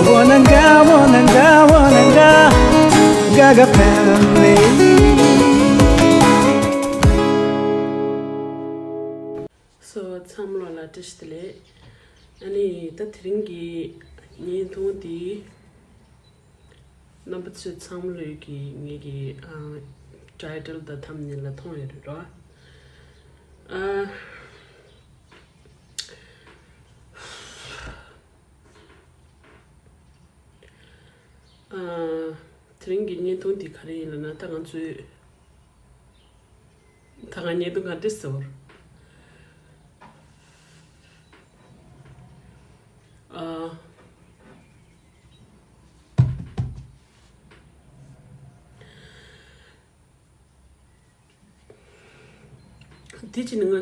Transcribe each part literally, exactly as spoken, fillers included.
Wananga, wananga, wananga, Gaga family. So, ཚང་མ་ལ་བཀྲ་ཤིས་བདེ་ལེགས། ཨ་ནི་ད་དེ་རིང་གི་བརྙན་ཐུང་འདི་རྣམ་པ་ཚོས་ཚང་མ་ལོས་ཀྱི་ངེད་ཀྱི་ཨ་ཊའི་ཊལ་དང་ཐམ་ནེལ་ལ་མཐོང་ཡོད་རེད་རོ། ཨ། ཨ། དེ་རིང་གི་བརྙན་ཐུང་འདི་ག་རེ་ཡིན་ལབ་ན། ད་ང་ཚོའི་ད་ང་བརྙན་ཐུང་ག་འདྲ་ཟེར་བ། ཨ། དེ་ཅི་ནི་ང་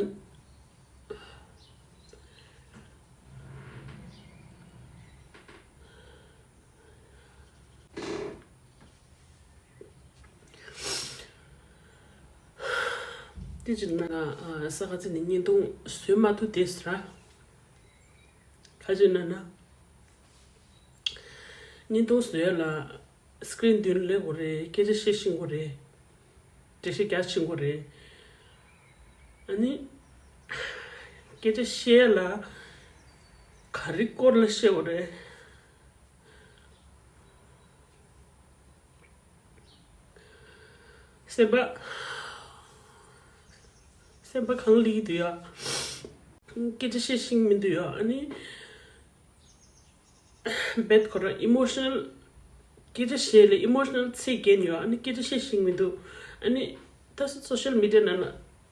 དེ་ཅི་ནི་ང་ས་ག་ཚི་ནི་བརྙན་ཐུང་བཟོས་མ་ཐུབ་དེ་ཟེར་ར། ག་ཅི་ན་ན། བརྙན་ཐུང་བཟོས་ལ། སི་ཀི་རིན་མདུན་སླེབས་དགོས་རེད། སྐད་ཆ་བཤད་ཤེས་དགོས་རེད། འགྲེལ་བཤད་རྒྱག་ཤེས་དགོས་རེད། ཨ་ནི། སྐད་ཆ་བཤད་ལ། ག་རེ་སྐོར་ལ་བཤད་དགོས་རེད། སེམས་པ། སེམས་པ་གང་ལི་འདུག་ཡ། སྐད་ཆ་བཤད་ཤེས་མི་འདུག་ཡ། ཨ་ནི། རྦད་ཁོ་རང་ཨི་མོ་ཤི་ནལ། སྐད་ཆ་བཤད་ལ་ཨི་མོ་ཤི་ནལ་ཚིག་རྒྱན་ཡོད། ཨ་ནི་སྐད་ཆ་བཤད་ཤེས་མི་འདུག་ཨ་ནི་ད་སོ་ཤལ་མི་ཌི་ཡ་ནང་ན་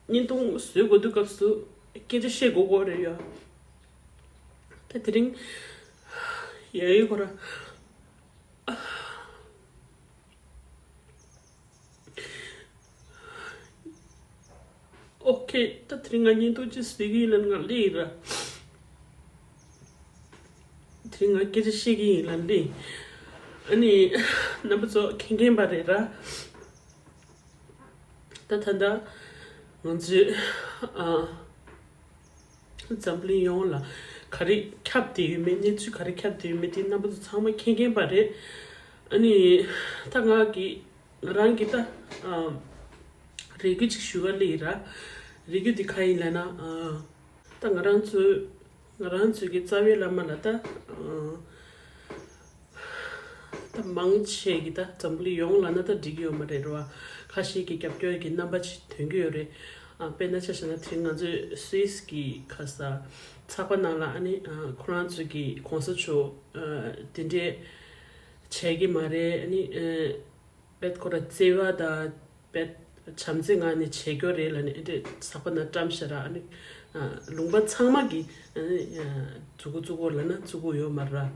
བརྙན་ཐུང་བཟོས་དགོས་དུས་སྐབས་སུ་སྐད་ཆ་བཤད་དགོས་དགོས་རེད་ཡ། ད་དེ་རིང་ཡ་ཡི་ཁོ་རང་། ཨོ་ཁེ། ད་དེ་རིང་ང་བརྙན་ཐུང་ཅིག་བཟོ་གི་ཡིན་ལབ་ང་སླེབས་ཡིན་ར། དེ་རིང་ང་སྐད་ཆ་བཤད་ཀྱི་ཡིན་ལབ་སླེབས། ཨ་ནི་རྣམ་པ་ཚོ་མཁྱེན་མཁྱེན་པ་རེད་ར། ད་ད་ལྟ་ང་ཚོའི་ཨ། འཛམ་གླིང་ཡོངས་ལ་ག་རེ་ཁྱབ་བསྡད་ཡོད་མེད། གནས་ཚུལ་ག་རེ་ཁྱབ་བསྡད་ཡོད་མེད་དེ་རྣམ་པ་ཚོ་ཚང་མ་མཁྱེན་མཁྱེན་པ་རེད། ཨ་ནི་ད་ང་གི་ང་རང་གི་ད་ཨ་རེ་སྐུལ་ཅིག་ཞུ་ག་སླེབས་ཡིན་ར། རེ་སྐུལ་དེ་ག་ཡིན་ལབ་ན། ཨ་ད་ང་རང་ཚོའི་ང་རང་ཚོའི་གི་རྩ་བའི་བླ་མ་ལ་ད་ཨ་ད་མང་ཆེ་གི་ད་འཛམ་བུ་གླིང་ཡོངས་ལ་ན་ད་འགྲིག་གི་ཡོད་མ་རེད་ར། ཁ་ཤས་ཀྱི་རྒྱབ་སྐྱོར་གྱི་རྣམ་པ་ཅིག་ཐོན་གྱི་ཡོད་རེད། ཨ་དཔེར་ན་ཆ་བཞག་ན་དེ་རིང་ང་ཚོའི་སུད་སི་གི་ཁ་ས་ཚགས་པར་ནང་ལ་ཨ་ནི་ཨ་ཁོ་རང་ཚོའི་གི་གོང་ས་མཆོག་ཨ་དེ་འདྲས་བྱས་ཀྱི་མ་རེད། ཨ་ནི་ཨ་རྦད་ཁོ་ར་བརྩེ་བ་དང་རྦད་བྱམས་བརྩེ་ངང་ནས་བྱེད་རྒྱུ་རེད་ལབ་ནས་ཨེ་འདྲས་ཚགས་པར་ནང་བཀྲམ་ཤག་ར། ཨ་ནི་ཨ་ལུང་པ་ཚང་མ་གི་ཨ་ནི་ཨ་མཛུ་གུ་བཙུགས་དགོས་ལབ་ན་བཙུགས་དགོས་ཡོད་མ་རེད་ར།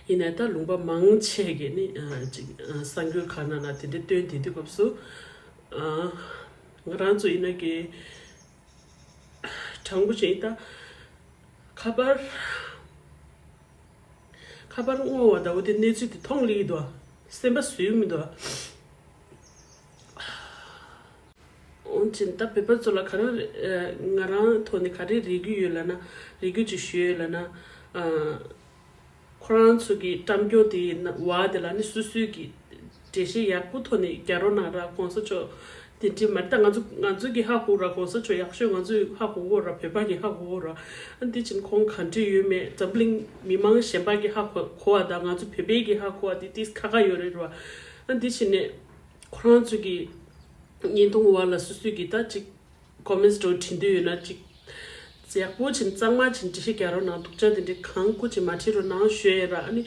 ཡིན་ནའི་ད་ལུང་པ་མང་ཆེ་གི་ནི་ཨ་ཅིག་ཨ་གསར་འགྱུར་ཁག་ནང་ལ་དེ་འདྲས་བཏོན་དེ་དུས་སྐབས་སུ་ཨ་ང་རང་ཚོ་ཡིན་ན་གི་དྲང་པོ་བྱས་ད་ཁ་པར་ཁ་པར་བསྔོ་བ་ད་འོ་དེ་གནས་ཚུལ་དེ་མཐོང་ལི་འདུག་སེམས་པ་བཟོད་མི་འདུག་འོན་ཀྱང་ད་བོད་པ་ཚོ་ལ་ག་རེ་ཨ་ང་རང་ཐོག་ནས་ག་རེ་རེ་སྐུལ་ཡོད་ལབ་ན། རེ་སྐུལ་ཅིག་ཞུ་ཡོད་ལབ་ན། ཨ་ཁོ་རང་ཚོ་གི་བཀྲམ་རྒྱུ་དེ་ཡིན་ན་བ་དེ་ལ་ནི་སོ་སོའི་གི་འགྲེལ་བཤད་ཡག་པོ་ཐོག་ནས་རྒྱག་རོགས་གནང་ར། གོང་ས་མཆོག་དེ་འདྲས་མ་རེད། ད་ང་ཚོ་ང་ཚོ་གི་ཧ་གོ་ར། གོང་ས་མཆོག་ཡག་ཤོས་ང་ཚོས་ཧ་གོ་གོ་ར། བོད་པ་གི་ཧ་གོ་གོ་ར། ཨ་འདི་ཕྱིན་ཁོང་ག་འདྲས་ཡོད་མེད་འཛམ་གླིང་མི་མང་གཞན་པ་གི་ཧ་གོ་གོ་བ་དང་ང་ཚོ་བོད་པའི་གི་ཧ་གོ་བ་དེ་ཏིས་ཁ་ཁ་ཡོད་རེད་ར། ཨ་འདི་ཕྱིན་ནས་ཁོ་རང་ཚོ་གི་བརྙན་ཐུང་བ་ལ་སོ་སོའི་གི་ད་ཅིག་ཀོ་མེན་ཊི་འདྲ་བྲིས་འདོད་ཡོད་ན་ཅིག་ཡག་པོ་བྱིན་གཙང་མ་བྱིན་འགྲེལ་བཤད་རྒྱག་རོགས་གནང་། སྡུག་ཅག་དེ་འདྲའི་གང་དགོས་ཅིག་མ་བྲིས་རོགས་གནང་ཞུ་ཡས་ར། ཨ་ནི་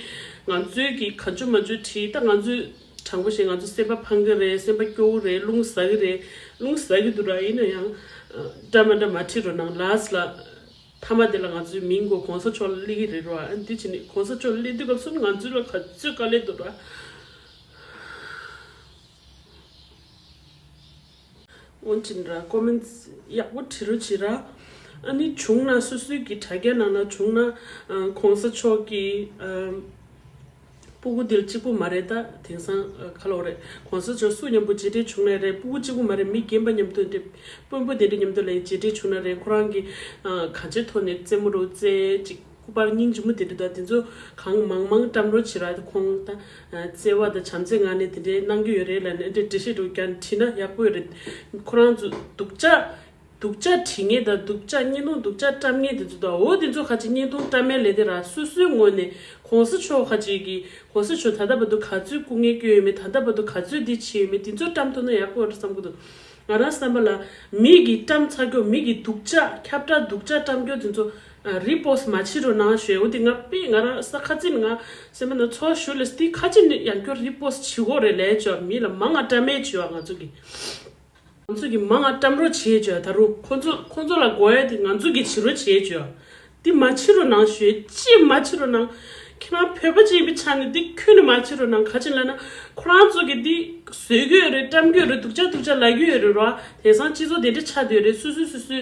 ང་ཚོའི་གི་ག་ཚོད་མ་ཚོད་བྲིས་ད་ང་ཚོའི་དྲང་པོ་བཤད་ང་ཚོ་སེམས་པ་ཕངས་ཀྱི་རེད། སེམས་པ་སྐྱོ་གི་རེད། རླུང་ཟ་གི་རེད། རླུང་ཟ་གི་འདུག་ར། ཡིན་ན་ཡང་འདྲ་མ་འདྲ་མ་བྲིས་རོགས་གནང་། ལཱསི་ལ་མཐའ་མ་དེ་ལ་ང་ཚོའི་མིང་གོ་གོང་ས་མཆོག་ལ་སླེབས་ཀྱི་རེད་ར། ཨ་ནི་དེ་བྱས་ནས་གོང་ས་མཆོག་སླེབས་དུས་སྐབས་སུ་ང་ཚོ་ལ་ག་ཚོད་དཀའ་ལས་འདུག་ར། འོན་ཀྱང་ར་ཀོ་མེན་ཊི་ཡག་པོ་བྲིས་རོགས་བྱེད་ར། ཨ་ནི་བྱུང་ན་སོ་སོའི་གི་དྲ་རྒྱ་ནང་ན་བྱུང་ན་ཨ་གོང་ས་མཆོག་གི་ཨ་སྤུ་གུ་དེ་གཅིག་པུ་མ་རེད། ད་དེང་སང་ཨ་ག་ལབ་རེད། གོང་ས་མཆོག་སུ་མཉམ་པོ་མཇལ་འཕྲད་བྱུང་ན་རེད། སྤུ་གུ་གཅིག་པུ་མ་རེད། མི་རྒན་པ་མཉམ་དུ་དེ་དཔོན་པོ་དེ་འདྲ་མཉམ་དུ་ལ་མཇལ་འཕྲད་བྱུང་ན་རེད། ཁོ་རང་གི་ཨ་གང་ཅིའི་ཐོག་ནས་རྩེད་མོ་རུ་རྩེ་ཅིག་སྐུ་པར་སྙིང་རྗེ་མོ་དེ་འདྲ་དང་དེ་ཚོ་གང་མང་མང་བཀྲམ་རོགས་བྱེད་ར། ཁོང་ད་བརྩེ་བ་དང་བྱམས་བརྩེ་ངང་ནས་དེ་འདྲའི་གནང་གི་ཡོད་རེད་ལབ་ནས་འདྲ་འགྲེལ་བཤད་འགྲོ་ཀྱང་བྲིས་ན་ཡག་པོ་ཡོད་རེད། ཁོ་རང་ཚོ་སྡུག་ཅག་སྡུག་ཅག་བྲིས་མཁན་དང་སྡུག་ཅག་བརྙན་ཐུང་སྡུག་ཅག་བཀྲམ་མཁན་དེ་ཚོ་དང་འོ་དེ་ཚོ་ཁ་ཅིག་བརྙན་ཐུང་བཀྲམ་མཁན་ལས་དེ་ར་སོ་སོའི་ངོས་ནས་གོང་ས་མཆོག་ཁ་ཅིག་གི་གོང་ས་མཆོག་ད་ལྟ་བར་དུ་ག་ཚོད་སྐུ་ངལ་བསྐྱོན་ཡོད་མེད། ད་ལྟ་བར་དུ་ག་ཚོད་འདི་བྱས་ཡོད་མེད། དེ་ཚོ་བཀྲམ་ཐུབ་ན་ཡག་པོ་རེད་བསམ་གི་འདུག་ང་རང་བསམ་པ་ལ་མི་གི་བཀྲམ་ཚར་རྒྱུ་མི་གི་སྡུག་ཅག་ཁྱབ་བསྒྲགས་སྡུག་ཅག་བཀྲམ་རྒྱུ་དེ་ཚོ་རི་པོ་སི་མ་བྱེད་རོགས་གནང་ཞུ། འོ་དེ་ང་དཔེ་ང་རང་ས་ཁ་ཚིག་ང་སེམས་པ་ན་ཚོར་ཞུ་ལས་དེ་ཁ་ཅིག་ནི་ཡང་སྐྱོ་རི་པོ་སི་བྱེད་དགོས་རེད་ལས་ཅོ་མི་ལ་མང་ང་བཀྲམ་མེད་ཅོ་ང་ཚོ་གི་ང་ཚོ་གི་མང་ང་བཀྲམ་རོགས་བྱེད་ཅོ། ད་རུང་ཁོ་ཚོ་ཁོ་ཚོ་ལ་དགོས་ཡ་དེ་ང་ཚོ་གི་བྱེད་རོགས་བྱེད་ཅོ། འདི་མ་བྱེད་རོགས་གནང་ཞུ། ཅི་མ་བྱེད་རོགས་གནང་། ཁྱེད་རང་བོད་པ་ཅིག་ཡིན་པའི་ཆ་ནས་འདི་ཁྱོན་ནས་མ་བྱེད་རོགས་གནང་། ག་ཅི་ལབ་ན་ཁོ་རང་ཚོ་གི་འདི་བཟོས་ཀྱི་ཡོད་རེད། བཀྲམ་གྱི་ཡོད་རེད། སྡུག་ཅག་སྡུག་ཅག་ལབ་ཀྱི་ཡོད་རེད་རོ། དེང་སང་སྤྱི་ཚོགས་དེ་འདྲ་ཆགས་བསྡད་ཡོད་རེད། སུ་སུ་སུ་སུ་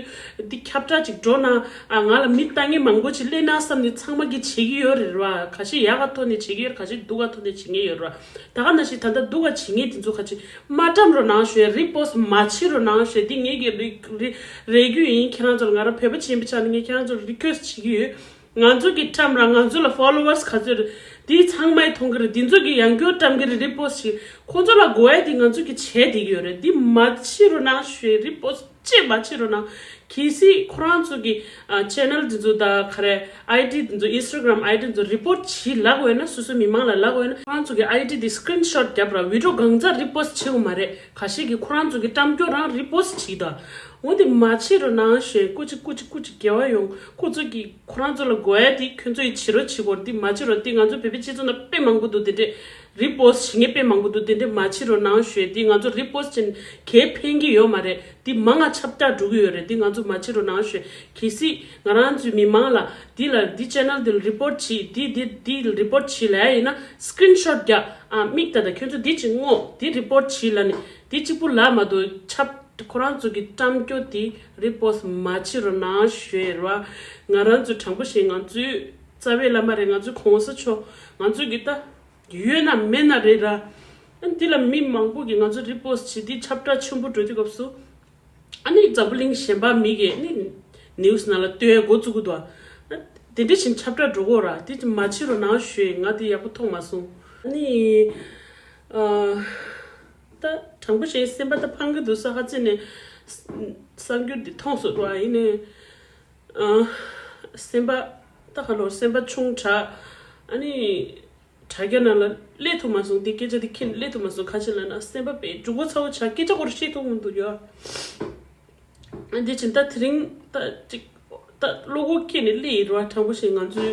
འདི་ཁྱབ་བསྒྲགས་ཅིག་འགྲོ་ན་ཨ་ང་ལ་མི་ལྟ་མཁན་མང་པོ་ཅིག་སླེབས་ན་བསམ་ནས་ཚང་མ་གི་བྱེད་ཀྱི་ཡོད་རེད་རོ། ཁ་ཤས་ཡག་ག་ཐོག་ནས་བྱེད་ཀྱི་ཡོད་རེད། ཁ་ཤས་སྡུག་ག་ཐོག་ནས་བྱེད་མཁན་ཡོད་རོ། ད་ག་ནང་བཞིན་ད་ལྟ་སྡུག་ག་བྱེད་མཁན་དེ་ཚོ་ཁ་ཅིག་མ་བཀྲམ་རོགས་གནང་ཞུ། རི་པོ་སི་མ་བྱེད་རོགས་གནང་ཞུ། འདི་ངེད་ཀྱི་རེ་རེ་རེ་སྐུལ་ཡིན། ཁྱེད་རང་ཚོ་ལ་ང་རང་བོད་པ་ཅིག་ཡིན་པའི་ཆ་ནས་ངས་ཁྱེད་རང་ཚོ་ལ་རི་ཁུ་ཨེ་སི་ཊི་བྱེད་ཀྱི་ཡོད། ང་ཚོ་གི་བཀྲམ་ར་ང་ཚོ་ལ་ཕོ་ལོ་ཝར་སི་ག་ཚོད་རེད། འདི་ཚང་མས་མཐོང་གི་རེད། འདི་ཚོ་གི་ཡང་སྐྱར་བཀྲམ་གི་རེད། རི་པོ་སི་ཊི་བྱེད། ཁོ་ཚོ་ལ་དགོས་ཡ་དེ་ང་ཚོ་གི་བྱས་བསྡད་ཀྱི་ཡོད་རེད། འདི་མ་བྱེད་རོགས་གནང་ཞུ། རི་པོ་སི་ཊི་ཅེས་མ་བྱེད་རོགས་གནང་། གལ་སྲིད་ཁོ་རང་ཚོ་གི་ཨ་ཆེ་ནལ་དེ་ཚོ་དང་ག་རེ་ཨའི་ཌི་དེ་ཚོ་ཨིན་སི་ཊ་གྷ་རམ་ཨའི་ཌི་དེ་ཚོ་རི་པོ་ཊི་བྱེད་ལབ་དགོས་ན་སོ་སོའི་མི་མང་ལ་ལབ་དགོས་ན་ཁོ་རང་ཚོ་གི་ཨའི་ཌི་དེ་སི་ཀི་རིན་ཤོ་ཊི་རྒྱབ་ར་བི་ཌི་ཡོ་གང་ཚ་རི་པོ་སི་ཊི་བྱེད་དགོས་མ་རེད། ཁ་ཤས་ཀྱིས་ཁོ་རང་ཚོ་གི་བཀྲམ་སྐྱོར་རང་རི་པོ་སི་ཊི་བྱེད་ད། འོ་དེ་མ་བྱེད་རོགས་གནང་ཞེས་སྐུ་མཁྱེན་སྐུ་མཁྱེན་སྐུ་མཁྱེན་དགེ་བ་ཡོང་། ཁོ་ཚོ་གི་ཁོ་རང་ཚོ་ལ་དགོས་ཡ་དེ་ཁྱོད་ཚོ་ཡི་བྱེད་རོགས་བྱེད་དགོས་རེད། དེ་མ་བྱེད་རོགས། དེ་ང་ཚོ་བོད་པའི་སྤྱི་ཚོགས་ནང་དཔེ་མང་པོ་འདུག་དེ་འདྲས་རི་པོ་སི་ཊི་བྱེད་མཁན་དཔེ་མང་པོ་འདུག་དེ་འདྲས་མ་བྱེད་རོགས་གནང་ཞུས། དེ་ང་ཚོ་རི་པོ་སི་ཊི་བྱེད་གལ་ཕན་གྱི་ཡོད་མ་རེད། དེ་མང་ང་ཁྱབ་བསྒྲགས་འགྲོ་གི་ཡོད་རེད། དེ་ང་ཚོ་མ་བྱེད་རོགས་གནང་ཞུས། གལ་སྲིད་ང་རང་ཚོའི་མི་མང་ལ་འདི་ལ་འདི་ཆེ་ནལ་འདི་ལ་རི་པོ་སི་ཊི་བྱེད། འདི་འདི་འདི་ལ་རི་པོ་སི་ཊི་བྱེད་ལབ་ཡ་ཡིན་ན་སི་ཀི་རིན་ཤོ་ཊི་རྒྱག་ཨ་མིག་ལྟ་ད་ཁྱོད་ཚོ་འདི་ཅིག་བསྔོག་འདི་རི་པོ་སི་ཊི་བྱེད་ལབ་ནས་འདི་གཅིག་པུ་ལབ་མ་གཏོགས་ཁྱབ་ཁོ་རང་ཚོ་གི་བཀྲམ་སྐྱོར་དེ་རི་པོ་སི་ཊི་མ་བྱེད་རོགས་གནང་ཞུ་ཡ་རེད་བ། ང་རང་ཚོ་དྲང་པོ་བཤད་ང་ཚོའི་རྩ་བའི་བླ་མ་རེད། ང་ཚོའི་གོང་ས་མཆོག་ང་ཚོ་གི་ད་ཡོད་ན་མེད་ན་རེད་ར། ཨ་འདི་ལ་མི་མང་པོ་གིས་ང་ཚོ་རི་པོ་སི་ཊི་བྱེད་དེ་ཁྱབ་བསྒྲགས་ཆེན་པོ་འགྲོ་དུས་སྐབས་སུ་ཨ་ནི་འཛམ་བུ་གླིང་གཞན་པ་མི་གིས་ནི་ནིའུ་སི་ནང་ལ་སྟོན་ཡ་འགོ་བཙུགས་གི་འདུག་ཨ་དེ་འདྲ་བཞིན་ཁྱབ་བསྒྲགས་འགྲོ་གོ་ར། དེ་ཅིག་མ་བྱེད་རོགས་གནང་ཞུ་ཡ། ང་དེ་ཡག་པོ་མཐོང་མ་སོང་། ཨ་ནི་ཨ། ད་དྲང་པོ་བཤད་སེམས་པ་ད་ཕངས་ཀྱི་འདུག་ས་ཁ་ཚིག་ནས་གསར་འགྱུར་འདི་མཐོང་སོང་བ་ཡིན་ནའི་ཨ་སེམས་པ་ད་ག་ལོར་སེམས་པ་ཆུང་དྲགས། ཨ་ནི་དྲ་རྒྱ་ནང་ལ་སླེབས་ཐུབ་མ་སོང་། འདི་སྐད་ཆ་འདི་ཁྱེད་ནས་སླེབས་ཐུབ་མ་སོང་། ཁ་ཆེ་ལབ་ན་སེམས་པ་དཔེ་འཇུག་པོ་ཚ་བོ་ཆགས། སྐད་ཆ་སྐོར་བཤད་ཐུབ་མི་འདུག་ཡ། འདི་ཕྱིན་ད་དེ་རིང་ད་ཅིག་ད་བློ་ཁོག་སྐྱེས་ནས་སླེབས་ཡིན་ར། དྲང་པོ་བཤད་ང་ཚོའི་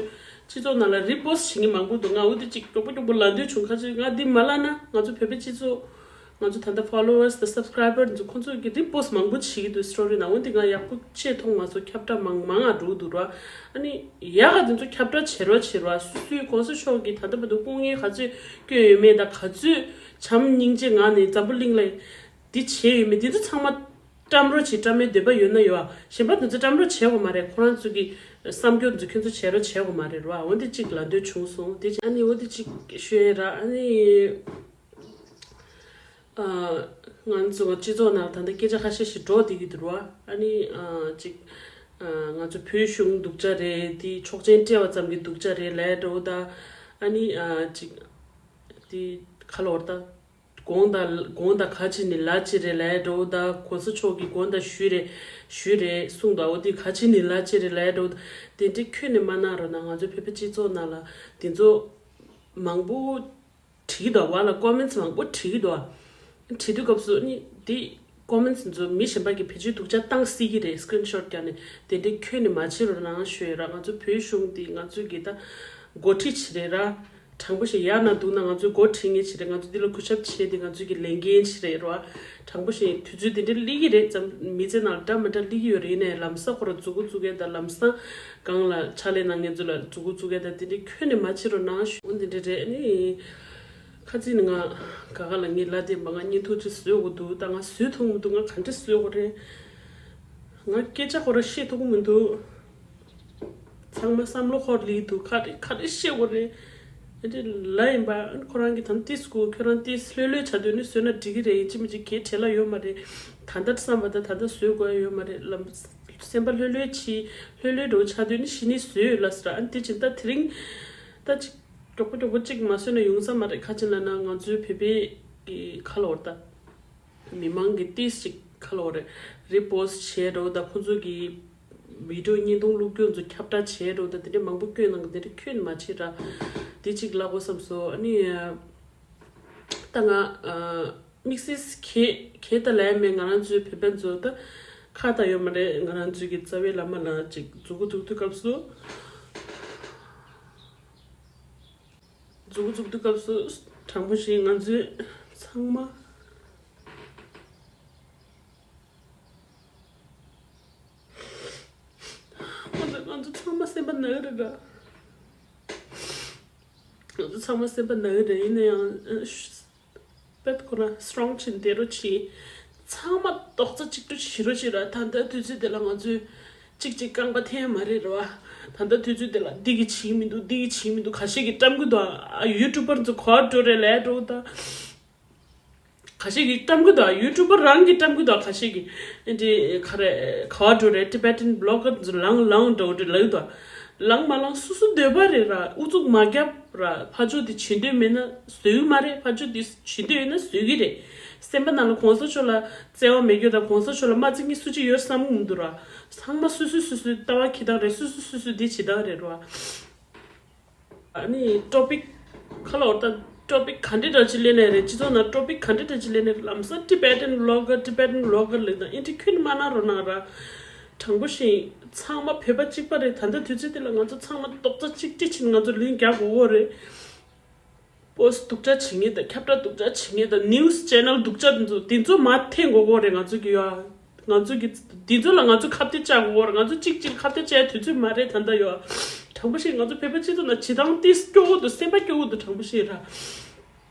སྤྱི་ཚོགས་ནང་ལ་རི་པོ་སི་ཊི་བྱེད་མཁན་མང་པོ་འདུག་ང་འོ་དེ་ཅིག་མགྱོགས་པོ་མགྱོགས་པོ་ལབ་འདོད་བྱུང་། ཁ་ཅིག་ང་འདི་མ་ལབ་ན་ང་ཚོ་བོད་པའི་སྤྱི་ཚོགས་ང་ཚོ་ད་ལྟ་ཕོ་ལོ་ཝར་སི་དང་སབ་སི་ཀ་རའི་བར་འདི་ཚོ་ཁོང་ཚོ་གི་རི་པོ་སི་ཊི་མང་པོ་བྱེད་ཀྱི་འདུག་སི་ཊོ་རི་ནང་། འོ་དེ་ང་ཡག་པོ་ཅིག་མཐོང་མ་སོང་། ཁྱབ་བསྒྲགས་མང་མང་ང་འགྲོ་གི་འདུག་ར། ཨ་ནི་ཡག་ག་དེ་ཚོ་ཁྱབ་བསྒྲགས་བྱེད་རོགས་བྱེད་ར། སུ་སུའི་གོང་ས་མཆོག་གིས་ད་ལྟ་བར་དུ་སྐུ་ངལ་ག་ཚོད་བསྐྱོན་ཡོད་མེད་དང་ག་ཚོད་བྱམས་སྙིང་རྗེ་ངང་ནས་འཛམ་བུ་གླིང་ལ་འདི་བྱས་ཡོད་མེད་འདི་ཚོ་ཚང་མ་བཀྲམ་རོགས་བྱེད། བཀྲམ་པའི་འདོད་པ་ཡོད་ན་ཡོད་ཨ། གཞན་པ་འདི་ཚོ་བཀྲམ་རོགས་བྱེད་དགོས་མ་རེད། ཁོ་རང་ཚོ་གི་བསམ་སྐྱོར་འདི་ཚོ་ཁྱོད་ཚོ་བྱེད་རོགས་བྱེད་དགོས་མ་རེད་ར། འོ་འདི་གཅིག་ལབ་འདོད་བྱུང་སོང་། དེ་ཨ་ནི་འོ་འདི་གཅིག་ཤོད་ར། ཨ་ནི་ཨ་ང་ཚོ་སྤྱི་ཚོགས་ནང་ད་ལྟ་སྐད་ཆ་ཁ་ཤས་ཤིག་འགྲོ་བསྡད་ཀྱི་འདུག་ར། ཨ་ནི་ཨ་གཅིག་ཨ་ང་ཚོ་བོད་གཞུང་སྡུག་ཅག་རེད། དེ་ཆོག་མཆན་སྤྲད་པ་ཙམ་གྱིས་སྡུག་ཅག་རེད་ལབ་འགྲོ་ད། ཨ་ནི་ཨ་གཅིག་དེ་ཁ་ལོར་ད། དགོངས་དག་དགོངས་དག་ག་ཅི་ནས་ལ་ཅི་རེད་ལབ་འགྲོ་ད། གོང་ས་མཆོག་གིས་དགོངས་དག་ཞུས་རེད་ཞུས་རེད་གསུངས་ད། འོ་དེ་ག་ཅི་ནས་ལ་ཅི་རེད་ལབ་འགྲོ་ད། དེ་འདྲའི་ཁྱོན་ནས་མ་གནང་རོགས་གནང་། ང་ཚོའི་བོད་པའི་སྤྱི་ཚོགས་ནང་ལ་དེ་ཚོ་མང་པོ་བྲིས་ཀྱི་འདུག་བ་ལ། ཀོ་མེན་ཊི་མང་པོ་བྲིས་ཀྱི་འདུག་བ། བྲིས་དུས་སྐབས་སུ་ནི་དེ་ཀོ་མེན་ཊི་ཚོ་མི་གཞན་པ་གིས་བེད་སྤྱོད་སྡུག་ཅག་བཏང་སྲིད་ཀྱི་རེད། སི་ཀི་རིན་ཤོ་ཊི་བརྒྱབ་ནས། དེ་འདྲའི་ཁྱོན་ནས་མ་བྱེད་རོགས་གནང་ཞུ་ཡ་ར། ང་ཚོ་བོད་གཞུང་འདི་ང་ཚོ་གི་ད་འགོ་ཁྲིད་ཅིག་རེད་ར། དྲང་པོ་ཞིག་ཡག་ན་སྡུག་ན་ང་ཚོའི་འགོ་ཁྲིད་མཁན་ཅིག་རེད། ང་ཚོ་འདི་ལ་གུས་ཞབས་བྱེད་དེ་ང་ཚོ་གི་ལས་འགན་ཅིག་རེད་ར། དྲང་པོ་ཞིག་དུས་ཚོད་འདི་འདྲ་སླེབས་ཀྱི་རེད། ཙམ་མི་ཚེ་ནང་ལ་འདྲ་མི་འདྲ་སླེབས་ཀྱི་ཡོད་རེད། ཡིན་ནའི་ལམ་སང་ཁོ་ར་མཛུབ་གུ་བཙུགས་མཁན་དང་ལམ་སང་སྒང་ལ་ཕྱག་ལས་གནང་མཁན་ཚོ་ལ་མཛུབ་གུ་བཙུགས་མཁན་དང་དེ་འདྲའི་ཁྱོན་ནས་མ་བྱེད་རོགས་གནང་ཞུ། འོ་འདི་འདྲ་རེད། ཨ་ནི་ཁ་ཚིག་ནི་ང་ག་ག་ལ་ངའི་ལ་དེ་མ་ང་བརྙན་ཐུང་ཅིག་བཟོས་དགོས་འདུག་ད་ང་བཟོས་ཐུབ་མི་འདུག་ང་ག་འདྲ་བཟོས་དགོས་རེད། ང་སྐད་ཆ་ཁོ་ར་བཤད་ཐུབ་ཀྱི་མི་འདུག་ཚང་མ་བསམ་བློ་འཁོར་ལི་འདུག་ག་རེ་ག་རེ་བཤད་དགོས་རེད། ཨ་འདྲ་ལ་ཡིན་པ། ཨ་ཁོ་རང་གིས་ད་ཏིས་དགོས། ཁྱོད་རང་ཏིས་ལྷོད་ལྷོད་བྱ་དུས་ནི་བཟོས་ན་འགྲིག་གི་རེད། ཡིན་གཅིག་མིན་གཅིག་གལ་བྲལ་ལ་ཡོད་མ་རེད། ད་ལྟ་བསམ་པ་ད་ད་ལྟ་བཟོས་དགོས་ཡ་ཡོད་མ་རེད། ལམ་ སེམས་པ་ལྷོད་ལྷོད་བྱེད། ལྷོད་ལྷོད་འགྲོ་ཆགས་དུས་ནི་གཞི་ནས་བཟོས་ཡོད་ལ་ཟེར། ཨ་ནི་དེ་བྱས་ད་དེ་རིང་ད་ཅིག་མགྱོགས་པོ་མགྱོགས་པོ་ཅིག་མ་བཟོས་ན་ཡོང་ས་མ་རེད། ཁ་ཅིག་ལ་ན་ང་ཚོའི་བོད་པའི་གི་ཁ་ལོ་བར་ད། མི་མང་གི་ཏིས་ཅིག་ཁ་ལོ་རེ་རི་པོ་སི་བྱས་འགྲོ་ད། ཁོང་ཚོ་གི་བི་ཌི་ཡོ་བརྙན་ཐུང་བླུག་རྒྱུ་ཚོ་ཁྱབ་བསྒྲགས་བྱས་འགྲོ་ད། དེ་འདྲ་མང་པོ་བསྐྱོན་གནང་གི། དེ་འདྲ་ཁྱོན་མ་བྱེད་ར། དེ་ཅིག་ལབ་དགོས་བསམ་སོང་། ཨ་ནི་ད་ང་དམིགས་བསལ་གད་གད་ད་ལས་མེད། ང་རང་ཚོའི་བོད་པ་ཚོ་ད་ཁ་ད་ཡོད་མ་རེད། ང་རང་ཚོའི་གི་རྩ་བའི་བླ་མ་ལ་ཅིག་མཛུ་གུ་འཛུགས་དུས་སྐབས་སུ། མཛུ་གུ་བཙུགས་དུས་སྐབས་སུ་དྲང་པོ་ཞིག་ང་ཚོས་ཚང་མ། ང་ཚོ་ང་ཚོ་ཚང་མ་སེམས་པ་ན་གི་རེད་ར། ང་ཚོ་ཚང་མ་སེམས་པ་ན་གི་རེད། ཡིན་ན་ཡང་། པད་ཁོ་ར་སི་ཊོང་ཆེན་དེ་རོ་ཆེ། ཚང་མ་རྡོག་རྩ་གཅིག་ཏུ་བྱེད་རོགས་བྱེད་ར། ད་ལྟ་དུས་ཚོད་དེ་ལ་ང་ཚོས་གཅིག་གཅིག་རྐང་པ་འཐེན་མ་རེད་ར་བ། ད་ལྟ་དུས་ཚོད་དེ་ལ་འདི་གི་བྱེད་མི་འདུག་འདི་གི་བྱེད་མི་འདུག་ཁ་ཤས་ཀྱིས་བཀྲམ་གི་འདུག་ཨ་ཡུ་ཊུབ་པར་ཚོ་ག་བ་འགྲོ་རེད་ལས་འགྲོ་ད། ཁ་ཤས་ཀྱིས་བཀྲམ་གི་འདུག་ཡུ་ཊུབ་པར་རང་གིས་བཀྲམ་གི་འདུག་ཁ་ཤས་ཀྱིས་འདི་ག་རེ་ག་བ་འགྲོ་རེད། ཊི་བེ་ཊན་བི་ལོག་གར་ཚོ་ལངས་ལངས་འགྲོ་འདྲ་ལབ་གི་འདུག་ལངས་མ་ལངས་སོ་སོ་འདོད་པ་རེད་ར། ཨུ་ཚུགས་མ་རྒྱབ་ར། ཕར་ཕྱོགས་དེ་བྱེད་འདོད་མེད་ན་བཟོ་གི་མ་རེད། ཕར་ཕྱོགས་དེ་བྱེད་འདོད་ཡོད་ན་བཟོ་གི་རེད། སེམས་པ་ནང་ལ་གོང་ས་མཆོག་ལ་བརྩེ་བ་མེད་རྒྱུ་དང་གོང་ས་མཆོག་ལ་མ་བརྩི་མཁན་སུ་གཅིག་ཡོད་བསམ་གི་མི་འདུག་ར། ཚང་མ་སོ་སོས་སོ་སོའི་ལྟ་བ་འཁྱེར་སྟངས་རེད། སོ་སོས་སོ་སོའི་འདི་བྱེད་སྟངས་རེད་ར། ཨ་ནི་ཊོ་པིག་ཁ་ལོ་ད་ཊོ་པིག་ག་འདྲ་འདྲ་ཅིག་ལེན་ནའི་རེད། སྤྱི་ཚོགས་ནང་ཊོ་པིག་ག་འདྲ་འདྲ་ཅིག་ལེན་ནའི་རེད། ལམ་སང་ཊི་བེ་ཊན་བི་ལོག་གར་ཊི་བེ་ཊན་བི་ལོག་གར་ལེན་དང་ཨེ་འདྲ་ཁྱོན་མ་གནང་རོགས་གནང་ར། དྲང་པོ་བཤད། ཚང་མ་བོད་པ་གཅིག་པ་རེད། ད་ལྟ་དུས་ཚོད་འདི་ལ་ང་ཚོ་ཚང་མ་རྡོག་རྩ་གཅིག་སྒྲིལ་བྱས་ནས་ང་ཚོ་ལན་རྒྱག་དགོས་ཀྱི་རེད། པོ་སི་ཊི་སྡུག་ཅག་བྱེད་མཁན་དང་ཁྱབ་བསྒྲགས་སྡུག་ཅག་བྱེད་མཁན་དང་ནིའུ་སི་ཆེ་ནལ་སྡུག་ཅག་འདི་ཚོ་འདི་ཚོ་མར་འཐེན་དགོས་ཀྱི་རེད། ང་ཚོ་གི་ཡ། ང་ཚོ་གི་འདི་ཚོ་ལ་ང་ཚོ་ཁ་གཏད་བཅག་དགོས་ཀྱི་རེད། ང་ཚོ་གཅིག་གཅིག་ཁ་གཏད་བཅག་དུས་ཚོད་མ་རེད་ད་ལྟ་ཡ། དྲང་པོ་བཤད། ང་ཚོ་བོད་པ་སྤྱི་ཚོགས་ནང་བྱེད་སྟངས་ཏིས་སྐྱོ་བོ་འདུག་སེམས་པ་སྐྱོ་བོ་འདུག་དྲང་པོ་བཤད་ར།